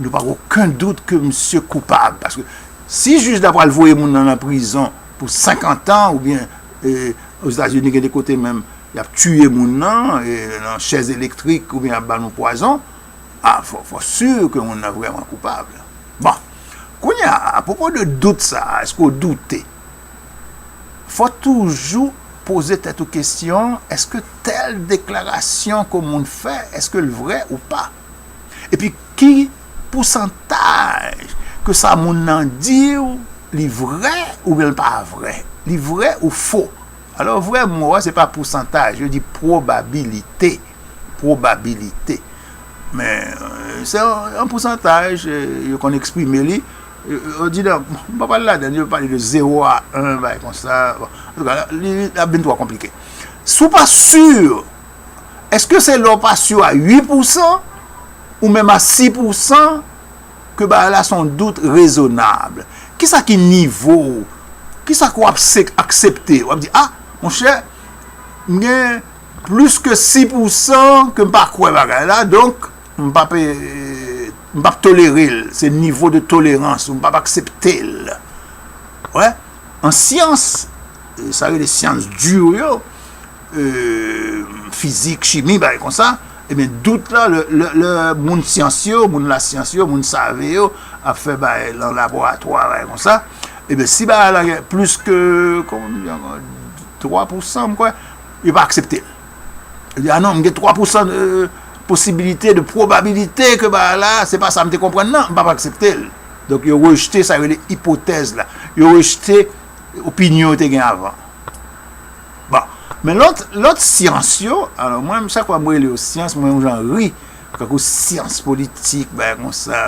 nou pa gen okenn dout ke misye koupab? Paske si jij la pral voye moun nan nan prizon pou senkant an, oubyen e, Ozetazini gen de kote menm y ap tiye moun nan e, nan chèz elektrik oubyen y ap ba nou pwazon, a, fò, fò si ke moun nan vrèman koupab. Bon, kounye a, apwopo de dout sa a, èske w doute? Fò toujou poze tèt ou kesyon, èske tèl deklarasyon ke moun fè, èske l vrè ou pa? Epi ki pousantaj ke sa moun nan di w, li vrè oubyen l pa vrè? Li vrè ou fo? Alò, vrè mo a, se pa pousantaj, yo di pwobabilite. Pwobabilite. Men, e, se yon, yon pousantaj, e, yo konn eksprime li. E, yo di nan, m pa pale ladan, yo pale de zewo a en, bagay konsa. Bon, antouka, li, li ap vin twò konplike. Si w pa si, èske se lè w pa si a uit pousan, ou menm a sis pousan, ke bagay la se yon dout rezonab? Kisa ki nivo w? Kisa ke w ap se-, aksepte? W ap di, a, monchè, m gen plis ke sis pousan ke m pa kwè bagay la, donk, m p ap, e, m p ap tolere l. Se nivo de tolerans ou, m p ap aksepte l. Wè, an syans, e, sa rele syans di yo, e, fizik, chimi, bagay konsa, ebyen, dout la, lè, lè, lè moun syans yo, moun lasyans yo, moun save yo ap fè bagay lan laboratwa, bagay konsa, ebyen, si bagay la gen plis ke, kòman m di ankò, twa pousan, m kwè, yo pa aksepte l. Yo di, a non, m gen twa pousan de posibilite, de pwobabilite ke bagay la, se pa sa m te konprann nan, m p ap aksepte l. Donk, yo rejte sa yo rele ipotèz la. Yo rejte opinyon yo te gen avan. Bon, men lòt, lòt syans yo, alò, mwen, chak fwa m rele yo syans, mwen, yon jan ri, kankou syans politik, bagay konsa.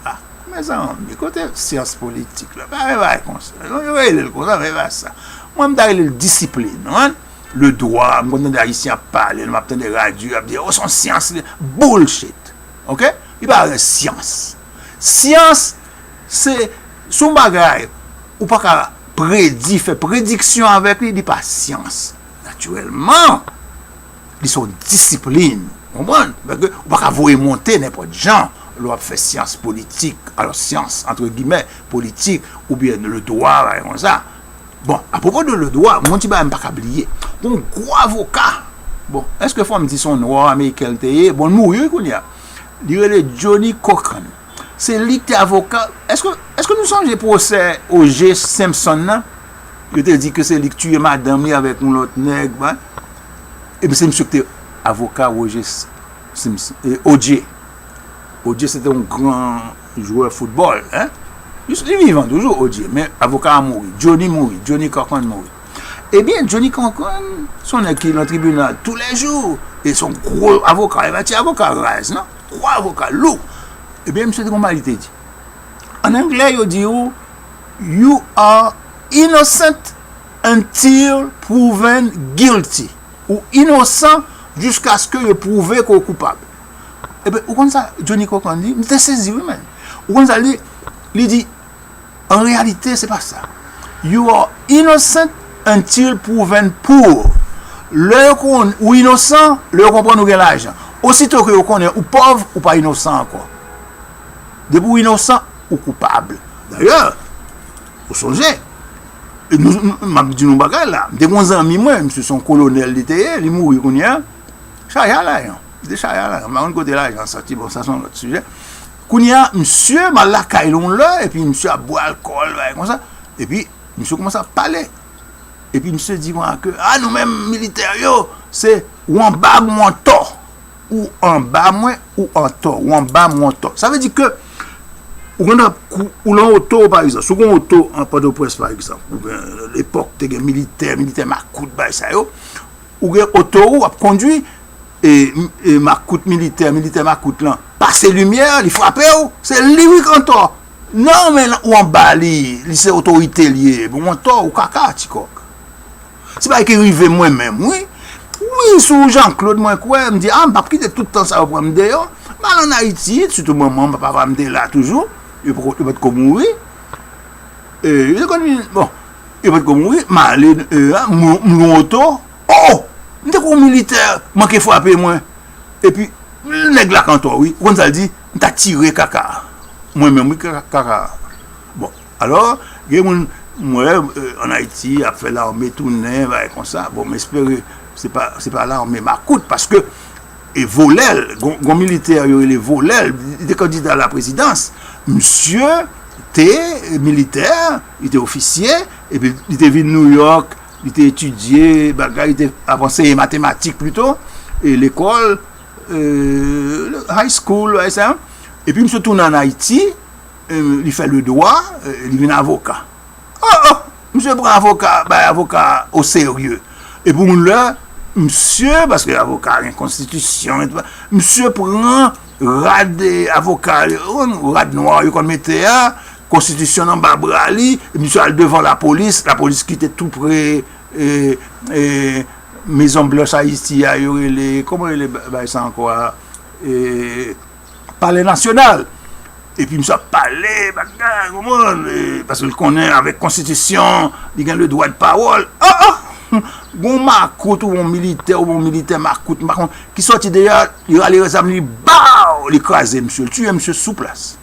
A, mezanmi, kote syans politik la? Pa gen bagay konsa. Yo rele l konsa, men pa sa. Mwen, m ta rele l disiplin, ou konprann? Le dwa, m konn tande Ayisyen ap pale, m ap tande radyo, y ap di, o, se yon syans, li, bullshit. Ok? Li pa yon syans. Syans, se, se yon bagay, ou pa ka predi, fè prediksyon avèk li, li pa syans. Natirèlman, li se yon disiplin. Ou konprann? Paske ou pa ka voye monte nenpòt jan lè w ap fè syans politik. Alò, syans, antre gimè, politik, oubyen le droit, bagay konsa. Bon, apwopo de le droit, mwen ti bagay m pa ka bliye. Gon gwo avoka. Bon, èske fò m di se yon nwa ameriken l te ye? Bon, l mouri wi kounye a. Li rele Johnny Cochran. Se li ki te avoka. Èske, èske nou sonje pwosè O J Simpson nan? Yo te di ke se li ki tiye madanm li avèk yon lòt nèg, ba. Epi se misye ki te avoka Roger Simpson, e, O J. O J se te yon gran jwè foutbòl, en. Li, li vivan toujou, O J, men avoka a mouri. Johnny mouri, Johnny Cochran mouri. Ebyen, Johnny Cochran, se yon nèg ki nan tribinal toulèjou, e se yon gwo avoka, e pa ti avoka raz, non. Gwo avoka, lou. Ebyen, misye te gon bagay li te di. An anglè, yo di ou, "You are innocent until proven guilty." Ou inosan jiskaske yo pwouve ke w koupab. Ebyen, ou konn sa Johnny Cochran di? M te sezi, wi, men. Ou konn sa li, li di, an reyalite, se pa sa. "You are innocent until proven poor." Lè yo konn ou inosan, lè yo konprann ou gen lajan. Osito ke yo konnen ou pòv, ou pa inosan ankò. Depi w inosan, ou koupab. Dayè, ou sonje, e nou, nou, m ap di nou bagay la. M te gen yon zanmi mwen, misye se yon kolonèl li te ye, li mouri kounye a. Chaje a lajan. Li te chaje a lajan. M pa konn kote lajan an soti, bon, sa se yon lòt sijè. Kounye a, misye, m al lakay li yon lè, epi misye ap bwè alkòl, bagay konsa. Epi, misye kòmanse ap pale. Epi misye di mwen ke, a, nou menm militè yo, se ou anba m, ou antò. Ou anba mwen, ou antò. Ou anba m, ou antò. Sa vle di ke ou gen dwa kou-, ou lan oto, pa egzanp. Si w gen oto an Pòtoprens, pa egzanp, ou gen lepòk te gen militè, militè makout, bay sa yo. Ou gen oto ou ap kondui, e, e makout militè, militè makout lan pase limyè, li frape w, se li wi k antò. Non, men ou anba li, li se otorite li ye. Bon, antò, ou kaka, ti kòk. Se bagay ki rive mwen menm, wi. Wi, sou Jean Claude, mwen kwè, m di, a, m p ap kite tout tan sa yo pran m deyò. M al ann Ayiti, sitou manman m, papa m te la toujou. Yo poko, yo potko mouri. E, yo te konn vin, bon, yo potko mouri, m ale, e, a, m, m lwe oto. O! M te kwè yon militè manke frape mwen. Epi, nèg la k antò, wi. Ou konn sa l di? M ta tire kaka. Mwen menm, wi, kaka, kaka. Bon, alò, gen moun, m wè, e, ann Ayiti, ap fè lame tounen, bagay konsa. Bon, m espere se pa, se pa lame makout, paske, e, Volèl, gon, gon militè yo rele Volèl, li te kandida a la prezidans. Misye te militè, li te ofisye, epi li te vin Nouyòk, li te etidye, bagay, li te ap anseye matematik plito, e lekòl, e, high school, bagay sa. Epi misye tounen ann Ayiti, e, li fè le dwa, e, li vin avoka. O, o! Misye pran avoka, bay avoka oserye. Epi yon lè, misye, paske avoka gen konstitisyon, etsetera, misye pran rad, e, avoka, rad nwa yo konn mete a, konstitisyon nan anba bra li, epi misye al devan lapolis, lapolis ki te tou pre, e, e, Mezon Blanch Ayiti a, yo rele, kòman yo rele ba-, bay sa ankò a? E, Palè Nasyonal. Epi misye ap pale, bagay, konprann, e, paske l konnen avèk konstitisyon, li gen le droit de parole. O, o! Gon makout ou yon militè, ou yon militè makout, m pa konn, ki sòti deyò, li rale zam li, baw! Li kraze misye, li tiye misye sou plas.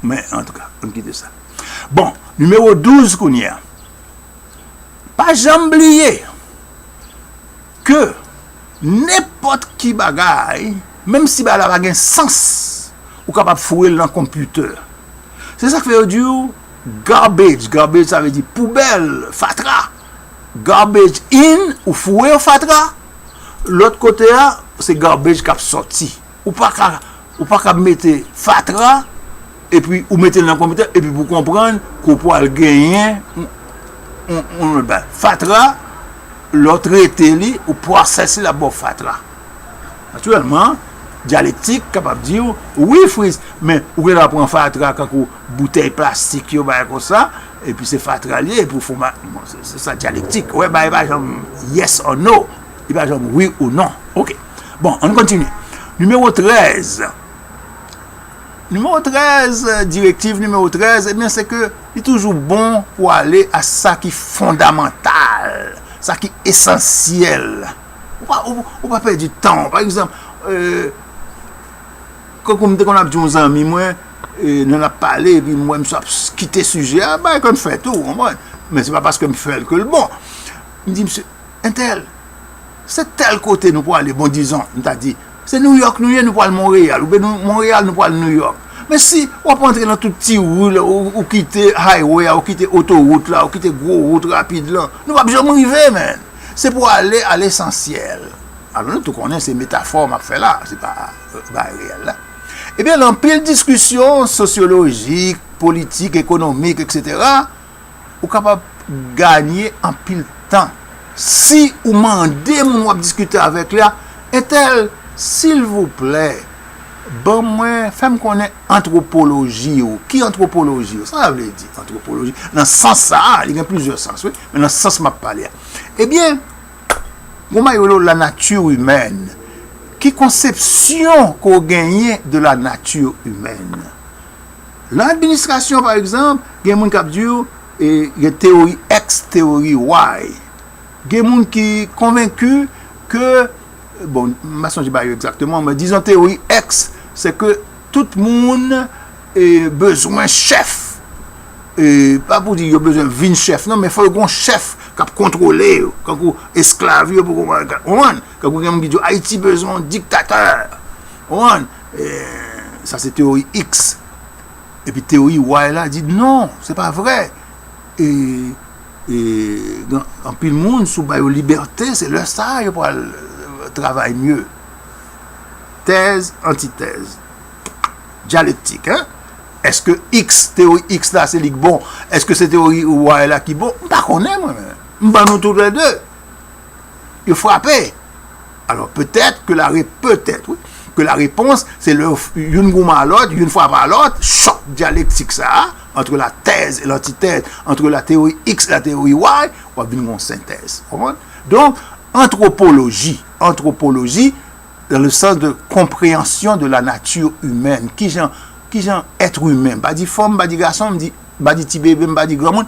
Men, antouka, ann kite sa. Bon, nimewo douz kounye a. Pa janm bliye ke nenpòt ki bagay, menm si bagay la pa gen sans, ou kapab foure l nan konpitè. Se sa k fè yo di w garbage. Garbage, sa vle di poubèl, fatra. Garbage in, ou foure yo fatra. Lòt kote a, se garbage k ap sòti. Ou pa ka, ou pa ka mete fatra, epi ou mete l nan konpitè, epi pou konprann ke w pral genyen yon, yon, yon lòt bagay. Fatra, lè w trete li, ou pwosese li, l ap ba w fatra. Natirèlman, dyalektik kapab di w, wi, Fritz, men ou gen dwa pran fatra kankou boutèy plastik yo, bagay konsa, epi se fatra l ye, epi w fè yon ba-, bon, se, se sa dyalektik. Ou wè, bagay pa janm yes or no. Li pa janm wi ou non. Oke. Bon, ann kontinye. Nimewo trèz. Nimewo trèz, direktiv nimewo trèz, ebyen, se ke li toujou bon pou ale a sa ki fondamantal, sa ki esansyèl. Ou pa, ou, ou pa pèdi tan. Pa egzanp, euh, kankou m te konn ap di yon zanmi mwen, euh, nou ap pale, epi m wè misye ap kite sijè a, bagay konn fèt tou, ou konprann? Men se pa paske m fè l ke l bon. M di, "Misye, entèl, se tèl kote nou pwale, bon, dizon, m ta di, se Nouyòk nou ye, nou pwale Monreyal, oubyen nou, Monreyal, nou pwale Nouyòk." Men si w ap antre nan tout ti ri la, ou, ou kite highway a, ou kite otowout la, ou kite gwo wout rapid lan, nou p ap janm rive, men. Se pou ale a lesansyèl. Alò, nou tou konnen se metafò m ap fè la, se pa, euh, bagay reyèl la. Ebyen, nan anpil diskisyon sosyolojik, politik, ekonomik, etsetera, ou kapab ganye anpil tan si ou mande moun w ap diskite avèk li a, "Entèl, silvouplè, ban mwen, fè m konnen antwopoloji w. Ki antwopoloji w?" Sa sa vle di, antwopoloji? Nan sans sa a, li gen plizyè sans, wi, men nan sans m ap pale a. Ebyen, gon bagay yo rele la nature humaine. Ki konsepsyon ke w genyen de la nature humaine? Nan administrasyon, pa egzanp, gen moun k ap di w, e, gen teyori X, teyori Y. Gen moun ki konvenki ke, bon, m pa sonje ba yo egzakteman, men dizon teyori X, se ke tout moun, e, bezwen chèf. E, pa pou di yo bezwen vin chèf, non, men fò yo gon chèf k ap kontwole yo, kankou esklav yo, pou konprann, konprann, kankou gen moun ki di yo, "Ayiti bezwen yon diktatè." Konprann? E, sa se teyori X. Epi teyori Y la di, "Non, se pa vre." E, e, gen anpil moun, si w ba yo libète, se lè sa a yo pral, euh, travay mye. Tèz, antitèz. Dyalektik, en? Èske X, teyori X la, se li k bon? Èske se teyori Y la ki bon? M pa konnen, mwen menm. M ban nou toulède. Yo frape. Alors, peut-être que la ré-, peut-être, oui, que la réponse, c'est le, youn goumen a lòt, youn frape a lòt, choc dialectique sa a, entre la thèse et l'antithèse, entre la théorie X et la théorie Y, w ap vin gon sentèz. Konprann? Donk, antwopoloji, antwopoloji, dans le sens de compréhension de la nature humaine, kijan, kijan être humain, m pa di fanm, m pa di gason, m di, m pa di ti bebe, m pa di granmoun,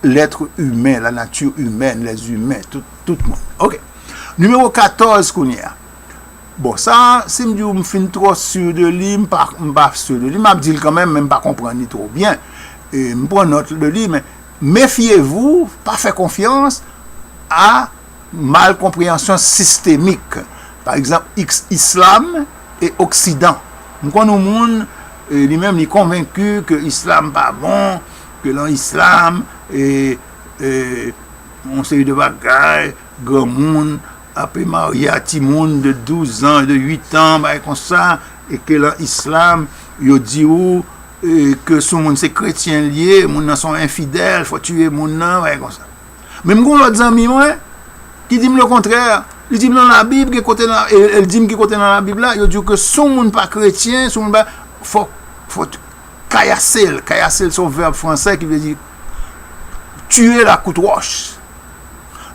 l'être humain, la nature humaine, les humains, tout, tout moun. Ok. Nimewo katòz kounye a. Bon, sa, si m di w m fin twò sûr de li, m pa, m pa sûr de li, m ap di l kanmenm, men m pa konprann li twò byen. E, m pran nòt de li, men méfiez-vous, pa fè konfyans a mal compréhension systémique. Pa egzanp, X, Islam e Oksidan. M konn yon moun, e, li menm, li konvenki ke Islam pa bon, ke nan Islam, e, e, yon seri de bagay, granmoun ape marye a timoun de douz an, de uit an, bagay konsa, e ke nan Islam, yo di ou, e, ke si yon moun se kretyen l ye, moun nan se yon enfidèl, fò tiye moun nan, bagay konsa. Men m gon lòt zanmi mwen ki di m lekontrè. Li di m nan Labib, gen kote nan, e, e l di m ki kote nan Labib la, yo di w ke si yon moun pa kretyen, si yon moun pa, fò, fò t-, kayase l. Kayase l se yon vèb fransè ki vle di tuer la kout wòch.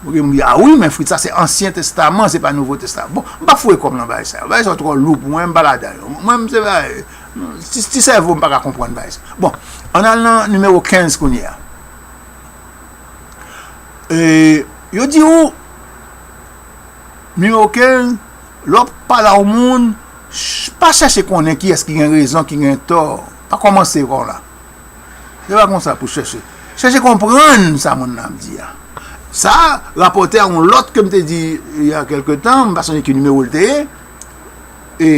Mwen di, "A wi, men Fritz, sa se Ansyen Testaman, se pa Nouvo Testaman." Bon, m pa foure kò m nan bagay sa yo. Bagay sa yo twò lou pou mwen, m pa ladan yo. Mwen, m se bagay, ti, ti sèvo m pa ka konprann bagay sa. Bon, ann al nan nimewo kenz kounye a. E, yo di ou, nimewo kenz, lè w ap pale a yon moun, ch-, pa chèche konnen kiyès ki gen rezon, ki gen tò. Pa kòmanse konsa. Se pa konsa pou chèche. Chèche konprann sa moun nan ap di a. Sa rapòte a yon lòt ke m te di il y a quelque temps, m pa sonje ki nimewo l te ye. E,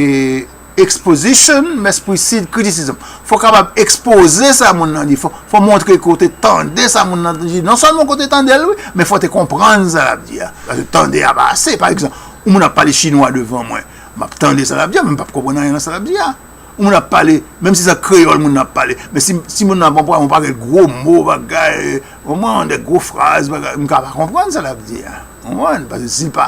exposition must precede criticism. Fò w kapab ekspoze sa moun nan di, fò, fò w montre ke w te tande sa moun nan di. Non sèlman ke w te tande l, wi, men fò w te konprann sa l ap di a. Paske tande a pa ase. Pa egzanp, yon moun ap pale chinwa devan mwen. M ap tande sa l ap di a, men m p ap konprann anyen nan sa l ap di a. Yon moun ap pale, menm si se kreyòl moun nan ap pale, men si, si moun nan ap anplwaye yon pakèt gwo mo, bagay, konprann, de gwo fraz, bagay, m ka pa konprann sa l ap di a. Konprann? Paske si l pa,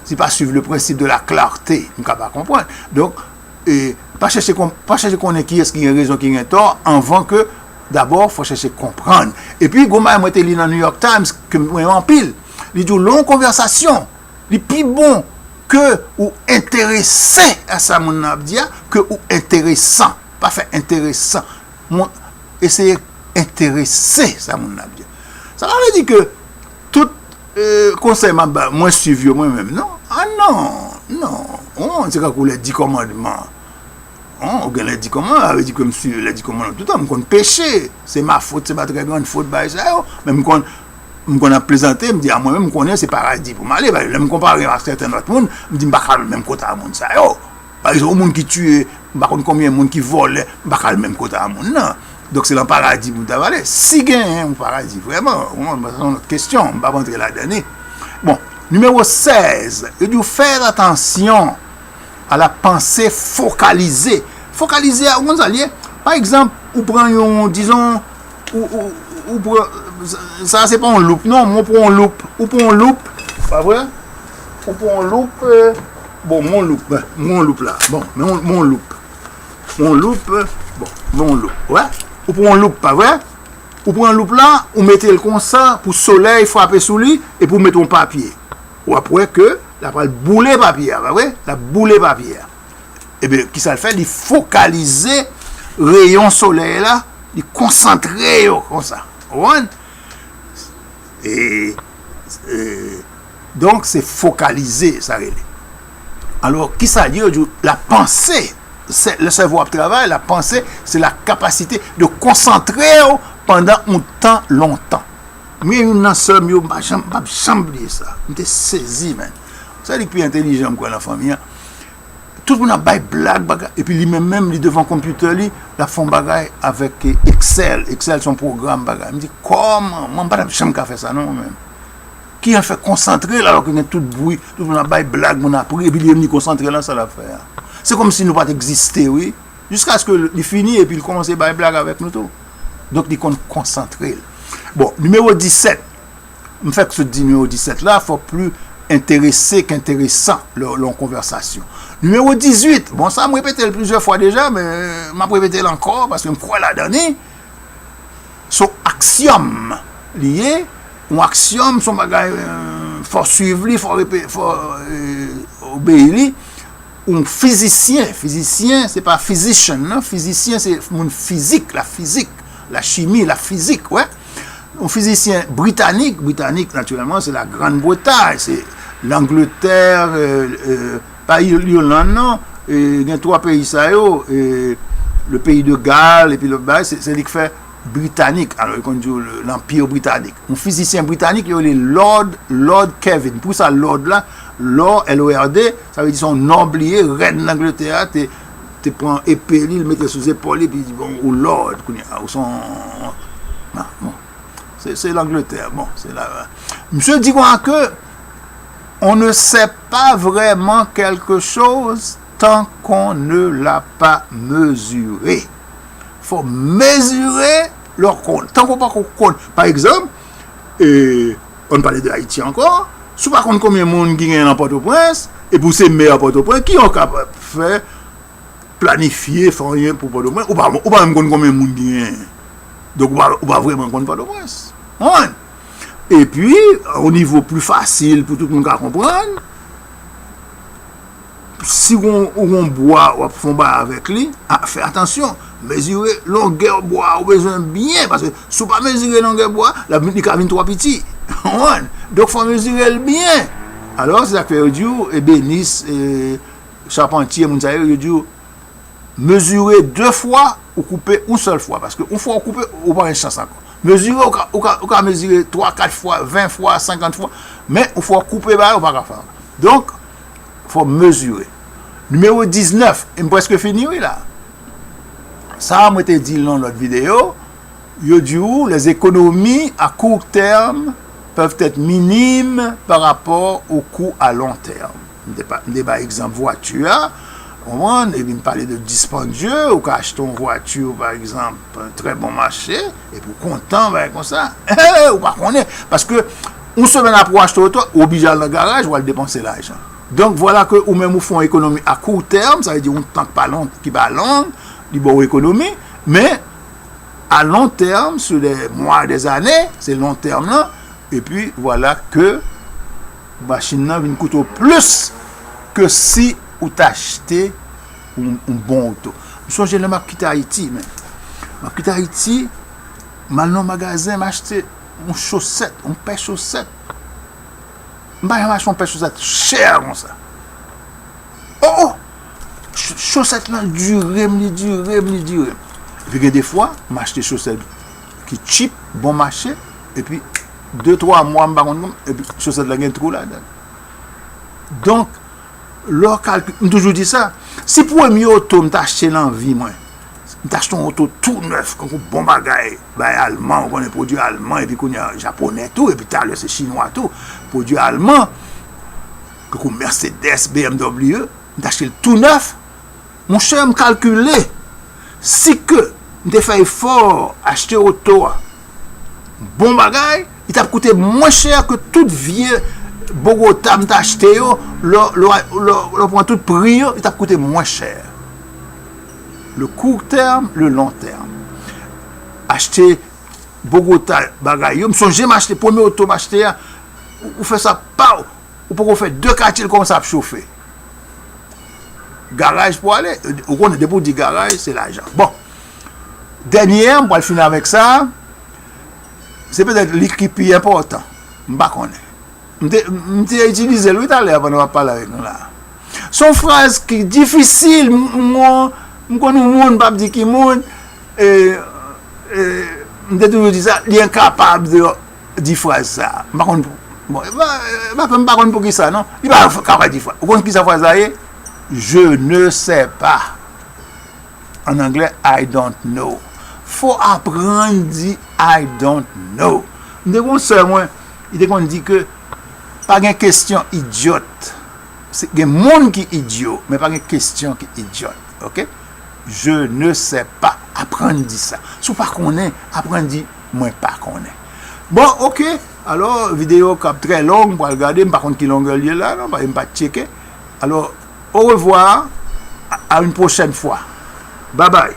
si l pa suiv le principe de la clarté, m ka pa konprann. Donk, e, pa chèche kon-, pa chèche konnen kiyès ki gen rezon, ki gen tò, anvan ke, dabò, fò chèche konprann. Epi, gon bagay mwen te li nan New York Times, ke m renmen anpil. Li di w, lè yon konvèsasyon, li pi bon ke ou enterese a sa moun nan ap di a, ke ou enteresan. afè enteresan. Mon, eseye enterese sa moun nan ap di. Sa pa vle di ke tout, euh, konsèy m ap ba, mwen swiv yo mwen menm, non. Ah non, non. Oh, se kankou les dix commandements. Oh, ou gen les dix commandements, sa vle di ke m swiv les dix commandements. Toutan, m konn peche. C'est ma faute, c'est ma très grande faute, bagay sa yo. Men m konn, m konn ap plezante, m di, a mwen menm, m konnen se paradi pou m ale. Lè m konpare ak sèten lòt moun, m di, m pa ka al menm kote a moun sa yo. Pa egzanp, yon moun ki tiye, m pa konn konbyen moun ki vòlè, m pa ka al menm kote a moun nan. Donk, se nan paradi pou m ta prale. Si genyen yon paradi, vrèman, bon, sa se yon lòt kesyon, m p ap antre ladan li. Bon, nimewo sèz, yo di w fè atansyon a la panse fokalize. Fokalize a, ou konn sa l ye? Pa egzanp, ou pran yon, dizon, ou, ou, ou pran, sa se pa yon loup, non, mwen pran yon loup. Ou pran yon loup, pa vre? Ou pran yon loup, euh, bon, mwen yon loup, mwen yon loup la. Bon, men mwen yon loup. Mwen yon loup, bon, mwen yon loup. Wè? Ou pran yon loup, pa vre? Ou pran loup la, ou mete l konsa pou solèy frape sou li, epi ou mete yon papye. W ap wè ke l ap pral boule papye a, pa vre? L ap boule papye a. Ebyen, kisa l fè? Li fokalize reyon solèy la, li konsantre yo konsa. Ou konprann? E, e, donk, se fokalize, sa rele. Alò, kisa l ye? Yo di w, la panse, se, le sèvo ap travay, la panse, se la kapasite de konsantre w pandan yon tan lontan. Mwen, youn nan sè m yo, m pa janm, m p ap janm bliye sa. M te sezi, men. Se li k pi entèlijan, m kwè, nan fanmi an. Tout moun ap bay blag, bagay, epi li menm menm, li devan konpitè li, l ap fè yon bagay avèk, eh, Excel. Excel se yon pwogram, bagay. M di, kòman? Mwen, m pa t ap janm ka fè sa, non, mwen menm. Ki an fè konsantre l, alò ke gen tout bri, tout moun ap bay blag, moun ap ri, epi li menm li konsantre nan sa l ap fè a. Se kòmsi nou pa t egziste, wi. Jiskaske li fini, epi l kòmanse bay blag avèk nou tou. Donk, li konn konsantre l. Bon, nimewo disèt. M fèk sot di nimewo disèt la, fò pli enterese k enteresan lè, lè yon konvèsasyon. Nimewo dizuit, bon, sa m repete l plizyè fwa deja, men m ap repete l ankò, paske m kwè ladan li. Se yon aksyòm li ye, yon aksyòm, se yon bagay, euh, fò swiv li, fò repe-, fò, euh, obeyi li. Yon fizisyen, fizisyen, se pa physician, non, fizisyen, se moun fizik, la fizik, la chimi, la fizik, wè. Yon fizisyen britanik, britanik, natirèlman, se la Grann Bretay, se Langletè, euh, euh, pa Ilann, non, e gen twa peyi sa yo, e le pays de Galles, epi lòt bagay, se, se li k fè britanik. Alò, yo konn di w le, l'Empire britannique. Yon fizisyen britanik, yo rele Lord, Lord Kelvin. Pou sa, Lord la, Lord, L O R D, sa vle di se yon nòb li ye, rèn Langletè a te, te pran epe li, li mete l sou zepòl li, epi li di, bon, ou Lord, kounye a, ou se yon, ah, bon. Se, se Langletè, bon, se la. Misye di konsa ke, on ne sait pas vraiment quelque chose tant qu'on ne l'a pas mesuré. Fò mezire lè w konn. Tankou w pako konn. Pa egzanp, e, ann pale de Ayiti ankò, si w pa konn konbyen moun ki genyen nan Pòtoprens, epi w se mè Pòtoprens, ki jan w ka fè planifye, fè anyen pou Pòtoprens? Ou pa, ou pa menm konn konbyen moun ki genyen. Donk, ou pa, ou pa vrèman konn Pòtoprens. Konprann? Epi, o nivo pli fasil pou tout moun ka konprann, si w gon, ou gon bwa, w ap fè yon bagay avèk li, a, fè atansyon, mezire longè bwa a ou bezwen byen, paske si w pa mezire longè bwa a, l ap vin, li ka vin twò piti. Konprann? Donk, fò mezire l byen. Alò, se sa k fè yo di w, ebenis, e, chapantye, moun sa yo, yo di w, mezire de fwa, ou koupe yon sèl fwa, paske yon fwa ou koupe, ou pa gen chans ankò. Mezire, ou ka, ou ka, ou ka mezire twa, kat fwa, ven fwa, senkant fwa, men yon fwa w koupe bagay, ou pa ka fè ankò. Donk, fò mezire. Nimewo diznèf, e m prèske fini, wi, la. Sa a, mwen te di l nan yon lòt videyo, yo di w, les économies à court terme peuvent être minimes par rapport aux coûts à long terme. M te pa, m te bay egzanp vwati a, konprann, epi m pale de dispandye, ou ka achte yon vwati, pa egzanp, trè bon mache, epi w kontan, bagay konsa. Ou pa konnen, paske yon semèn apre w achte oto, ou oblije al nan garaj, w al depanse lajan. Donk, vwala ke ou menm ou fè yon ekonomi a kou tèm, sa vle di yon tan ki pa long, ki pa long, li ba w ekonomi, men a long tèm, sur des mois, des années, se long tèm nan, epi vwala ke machin nan vin koute w plis ke si ou t achte yon, yon bon oto. M sonje lè m ap kite Ayiti, men. M ap kite Ayiti, m al nan yon magazen, m achte yon chosèt, yon pè chosèt. M pa janm achte yon pè chosèt chè konsa. Oh, oh! Ch- Chosèt lan dire m, li dire m, li dire m. Epi gen de fwa, m achte chosèt ki cheap, bon mache, epi de, twa mwa, m pa konn kòman, epi chosèt la gen twou ladan l. Donk, lè w kalkile, m toujou di sa, si premye oto m t achte nan vi mwen, m t achte yon oto tou nèf, kankou bon bagay, bay alman, ou konnen pwodui alman, epi kounye a japonè tou, epi talè se chinwa tou, pwodui alman, kankou Mercedes, B M W, m t achte l tou nèf, monchè, m kalkile, si ke m te fè efò achte oto a, bon bagay, li t ap koute mwen chè ke tout vye Bogota m t achte yo, lè, lè, lè, lè w pran tout pri yo, li t ap koute mwen chè. Le court terme, le long terme. Achte Bogota bagay yo. M sonje m achte, premye oto m achte a, ou, ou fè sa, paw! Ou poko fè de katye l kòmanse ap chofe. Garaj pou ale, ou konnen, depi w di garaj, se lajan. Bon, dènye a, m pral fini avèk sa, se petèt li ki pi enpòtan. M pa konnen. M te, m te itilize l, wi, talè a pandan m ap pale avèk nou la. Se yon fraz ki difisil, m, m, m konn yon moun, m p ap di ki moun, e, e, m te toujou di sa, li enkapab de di fraz sa. M pa konn pou, bon, e pa, e pa, m pa konn poukisa, non. Li pa kapab di fraz. Ou konn kisa fraz la ye? Je ne sais pas. An anglè, I don't know. Fò aprann di I don't know. M te gon sè mwen, li te konn di ke pa gen kesyon idyòt. Se, gen moun ki idyo, men pa gen kesyon ki idyòt. Oke? Je ne sais pas. Aprann di sa. Si w pa konnen, aprann di mwen pa konnen. Bon, oke. Alò, videyo k ap trè long, m pral gade, m pa konn ki longè l ye la, non, paske m pa t tcheke. Alò, au revoir, à, à une prochaine fois. Bye bye.